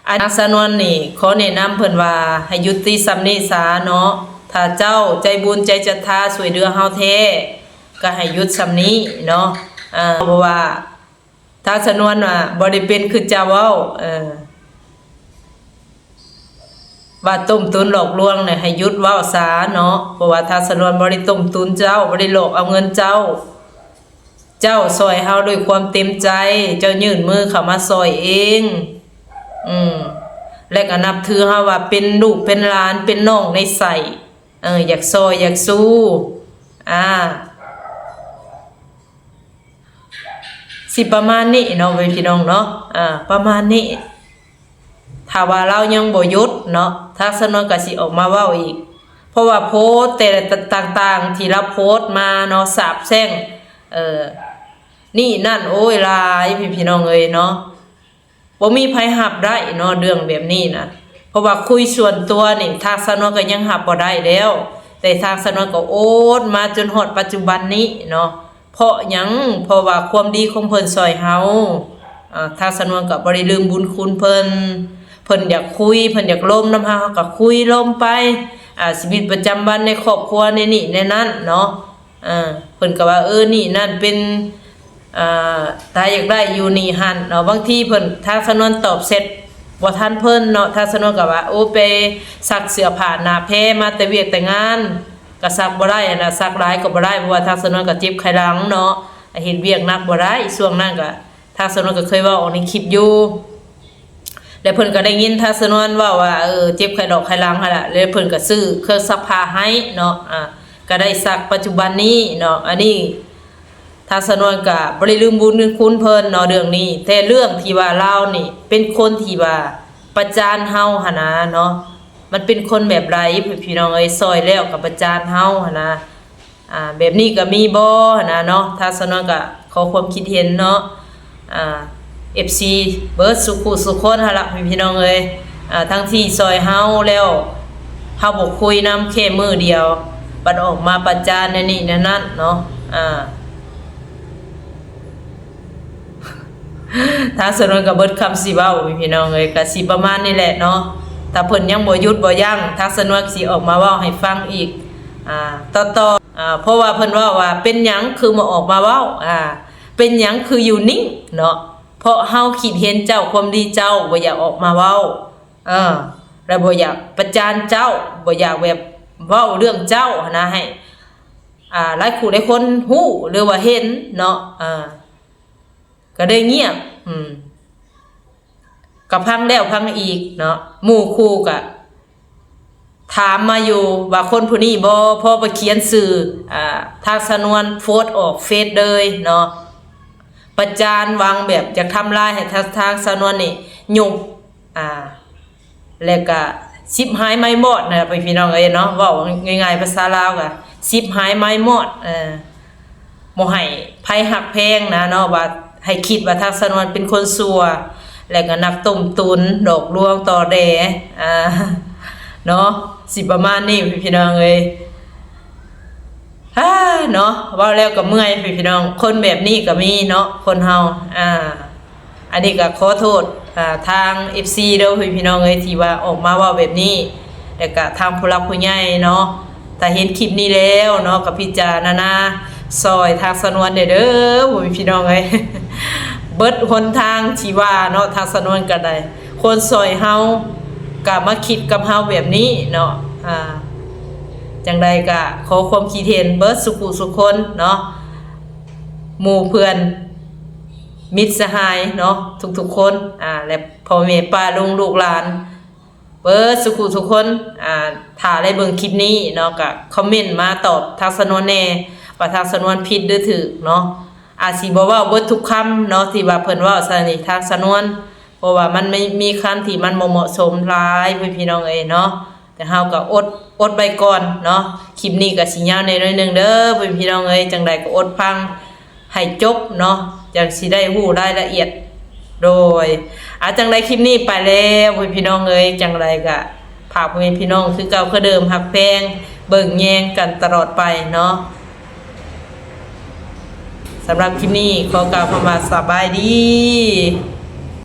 ອັນທາງສາວນວນນີ້ ຂໍແນະນຳເພິ່ນວ່າໃຫ້ຢຸດຕິສ່ຳນີ້ສາເນາະ. ຖ້າເຈົ້າໃຈບຸນໃຈສັດທາຊ່ວຍເຫຼືອເຮົາແທ້ ກໍໃຫ້ຢຸດສ່ຳນີ້ເນາະ. ອ່າ ເພາະວ່າ ທາງສາວນວນວ່າບໍ່ໄດ້ເປັນຄືເຈົ້າເວົ້າ ເອີ ວ່າຕົ້ມຕຸນຫຼອກລວງນະ ໃຫ້ຢຸດເວົ້າສາເນາະ. ເພາະວ່າທາງສາວນວນບໍ່ໄດ້ຕົ້ມຕຸນເຈົ້າ ບໍ່ໄດ້ຫຼອກເອົາເງິນເຈົ້າ. ເຈົ້າຊ່ອຍເຮົາດ້ວຍຄວາມເຕັມໃຈ ເຈົ້າຍື່ນມືເຂົ້າມາຊ່ອຍເອງ. ອືມ ແລະກໍນັບຖືເຮົາວ່າເປັນລູກເປັນຫຼານ ເປັນນ້ອງໃນໄສ້ ເອີ ຢາກຊ່ອຍຢາກຊູ ອ່າ ຊິປະມານນີ້ເນາະ ພີ່ນ້ອງເນາະ. ອ່າ ປະມານນີ້ ຖ້າວ່າລາວຍັງບໍ່ຢຸດເນາະ ທາງສາວນວນກໍຊິອອກມາເວົ້າອີກ ເພາະວ່າໂພສແຕ່ຕ່າງໆທີ່ລາວໂພສມາເນາະ ສາບແຊ່ງ ເອີ ນີ້ນັ້ນ ໂອ້ຍ ຫຼາຍ ພີ່ນ້ອງເອີຍເນາະ. ບໍ່ມີໃຜຮັບໄດ້ເນາະ ເລື່ອງແບບນີ້ນະ. ເພາະວ່າຄຸຍສ່ວນຕົວນີ້ ທາງສາວນວນກໍຍັງຮັບບໍ່ໄດ້ແລ້ວ ແຕ່ທາງສາວນວນກໍອົດມາຈົນຮອດປັດຈຸບັນນີ້ເນາະ. ເພາະຫຍັງ? ເພາະວ່າຄວາມດີຂອງເພິ່ນຊ່ອຍເຮົາ ອ່າ ທາງສາວນວນກໍບໍ່ໄດ້ລືມບຸນຄຸນເພິ່ນ. ເພິ່ນຢາກຄຸຍ ເພິ່ນຢາກລົມນຳເຮົາ ເຮົາກໍຄຸຍລົມໄປ ອ່າ ຊີວິດປະຈຳວັນໃນຄອບຄົວ ໃນນີ້ໃນນັ້ນເນາະ. ເອີ ເພິ່ນກໍວ່າ ເອີ ນີ້ນັ້ນເປັນ ອ່າ ຖ້າຢາກໄດ້ຢູ່ນີ້ຫັ້ນເນາະ. ບາງທີເພິ່ນ ທາງສາວນວນຕອບແຊັດບໍ່ທັນເພິ່ນເນາະ ທາງສາວນວນກໍວ່າ ໂອ້ ໄປຊັກເສື້ອຜ້າໜ້າແພມາແຕ່ວຽກແຕ່ງານ ກໍຊັກບໍ່ໄດ້ຫັ້ນນະ ຊັກຫຼາຍກໍບໍ່ໄດ້ ເພາະວ່າທາງສາວນວນກໍເຈັບໄຂ້ຫຼັງເນາະ ເຮັດວຽກໜັກບໍ່ໄດ້. ຊ່ວງນັ້ນກໍ ທາງສາວນວນກໍເຄີຍເວົ້າອອກໃນຄລິບຢູ່ ແລະເພິ່ນກໍໄດ້ຍິນທາງສາວນວນເວົ້າວ່າ ເອີ ເຈັບໄຂ້ດອກໄຂ້ຫຼັງຫັ້ນລະ ແລະເພິ່ນກໍຊື້ເຄື່ອງຊັກຜ້າໃຫ້ເນາະ. ອ່າ ກໍໄດ້ຊັກປັດຈຸບັນນີ້ເນາະ. ອັນນີ້ ທາງສາວນວນກໍບໍ່ໄດ້ລືມບຸນຄຸນເພິ່ນເນາະເລື່ອງນີ້ ແຕ່ເລື່ອງທີ່ວ່າລາວນີ້ເປັນຄົນທີ່ວ່າປະຈານເຮົາຫັ້ນນະເນາະ ມັນເປັນຄົນແບບໃດ ພີ່ນ້ອງເອີຍ? ຊ່ອຍແລ້ວກໍປະຈານເຮົາຫັ້ນນະ ອ່າ ແບບນີ້ກໍມີບໍ່ຫັ້ນນະເນາະ? ທາງສາວນວນກໍຂໍຄວາມຄິດເຫັນເນາະ ອ່າ ເອັຟຊີ ເບິດສູ່ຄູ່ສູ່ຄົນຫັ້ນລະ ພີ່ນ້ອງເອີຍ. ອ່າ ທັງທີ່ຊ່ອຍເຮົາແລ້ວ ເຮົາບໍ່ຄຸຍນຳແຄ່ມື້ດຽວ ບັດອອກມາປະຈານແນວນີ້ແນວນັ້ນເນາະ. ອ່າ ທາງສາວນວນກໍເບິດຄຳຊິເວົ້າ ພີ່ນ້ອງເອີຍ ກໍຊິປະມານນີ້ແຫຼະເນາະ. ຖ້າເພິ່ນຍັງບໍ່ຢຸດບໍ່ຢັ້ງ ທາງສາວນວນຊິອອກມາເວົ້າໃຫ້ຟັງອີກ ອ່າ ຕໍ່ໆ ອ່າ ເພາະວ່າເພິ່ນເວົ້າວ່າ ເປັນຫຍັງຄືບໍ່ອອກມາເວົ້າ? ອ່າ ເປັນຫຍັງຄືຢູ່ນິ່ງເນາະ? ເພາະເຮົາຄິດເຫັນເຈົ້າ ຄວາມດີເຈົ້າ ບໍ່ຢາກອອກມາເວົ້າ ເອີ ແລະບໍ່ຢາກປະຈານເຈົ້າ ບໍ່ຢາກແບບເວົ້າເລື່ອງເຈົ້າຫັ້ນນະ ໃຫ້ ອ່າ ຫຼາຍຄູ່ຫຼາຍຄົນຮູ້ ຫຼືວ່າເຫັນເນາະ. ອ່າ ກໍໄດ້ງຽບ ອືມ ກໍຟັງແລ້ວຟັງອີກເນາະ ໝູ່ຄູ່ກໍຖາມມາຢູ່ວ່າຄົນຜູ້ນີ້ບໍ່ ພໍໄປຂຽນຊື່ ອ່າ ທາງສາວນວນໂພສອອກເຟສເລີຍເນາະ ປະຈານ ຫວັງແບບຢາກທຳລາຍໃຫ້ທາງ ທາງສາວນວນນີ້ຍຸບ ອ່າ ແລ້ວກໍ ສິບຫາຍໄມ້ມອດນະ ພີ່ນ້ອງເອີຍເນາະ. ເວົ້າງ່າຍໆພາສາລາວກະສິບຫາຍໄມ້ມອດ ເອີ ບໍ່ໃຫ້ໃຜຮັກແພງນະເນາະ ວ່າໃຫ້ຄິດວ່າທາງສານວນເປັນຄົນຊົ່ວ ແລ້ວກໍນັກຕົ້ມຕຸນ ຫຼອກລວງ ຕໍແດ່ ອ່າ ເນາະ ຊິປະມານນີ້ ພີ່ນ້ອງເອີຍ. ອາ ເນາະ ເວົ້າແລ້ວກໍເມື່ອຍ ພີ່ນ້ອງ. ຄົນແບບນີ້ກໍມີເນາະ ຄົນເຮົາ ອ່າ ອັນນີ້ກໍຂໍໂທດ ອ່າ ທາງເອັຟຊີເດີ ພີ່ນ້ອງເອີຍ ທີ່ວ່າອອກມາເວົ້າແບບນີ້ ແລ້ວກໍທາງຜູ້ຫຼັກຜູ້ໃຫຍ່ເນາະ ຖ້າເຫັນຄລິບນີ້ແລ້ວເນາະ ກໍພິຈາລະນາຊ່ອຍທາງສານວນແດ່ເດີ ພີ່ນ້ອງເອີຍ. ເບິດຫົນທາງທີ່ວ່າເນາະ ທາງສານວນກໍໄດ້ ຄົນຊ່ອຍເຮົາກໍມາຄິດກັບເຮົາແບບນີ້ເນາະ. ອ່າ ຈັ່ງໃດກໍຂໍຄວາມຄິດເຫັນເບິດສູ່ຜູ້ສູ່ຄົນເນາະ ໝູ່ເພື່ອນ ມິດສະຫາຍເນາະ ທຸກໆຄົນ ອ່າ ແລະ ພໍ່ແມ່ປ້າລຸງລູກຫຼານ ເບິດສູ່ຜູ້ສູ່ຄົນ ອ່າ ຖ້າໄດ້ເບິ່ງຄລິບນີ້ເນາະ ກໍຄອມເມັນມາຕອບທາງສານວນແດ່ ວ່າທາງສານວນຜິດຫຼືຖືກເນາະ. ອາດຊິບໍ່ເວົ້າເບິດທຸກຄຳເນາະ ທີ່ວ່າເພິ່ນເວົ້າໃສ່ທາງສານວນ ເພາະວ່າມັນມີ ມີຄຳທີ່ມັນບໍ່ເໝາະສົມຫຼາຍ ພີ່ນ້ອງເອີຍເນາະ. ແຕ່ເຮົາກໍອົດ ອົດໄວ້ກ່ອນເນາະ. ຄລິບນີ້ກໍຊິຍາວແດ່ໜ້ອຍໜຶ່ງເດີ ພີ່ນ້ອງເອີຍ. ຈັ່ງໃດກໍອົດຟັງໃຫ້ຈົບເນາະ ຈັ່ງຊິໄດ້ຮູ້ລາຍລະອຽດ. ໂດຍ ອາ ຈັ່ງໃດຄລິບນີ້ໄປແລ້ວ ພີ່ນ້ອງເອີຍ. ຈັ່ງໃດກໍຝາກພໍ່ແມ່ພີ່ນ້ອງຄືເກົ່າຄືເດີມ ຮັກແພງເບິ່ງແຍງກັນຕະຫຼອດໄປເນາະ. ສຳລັບຄລິບນີ້ຂໍກ່າວຄຳວ່າສະບາຍດີ.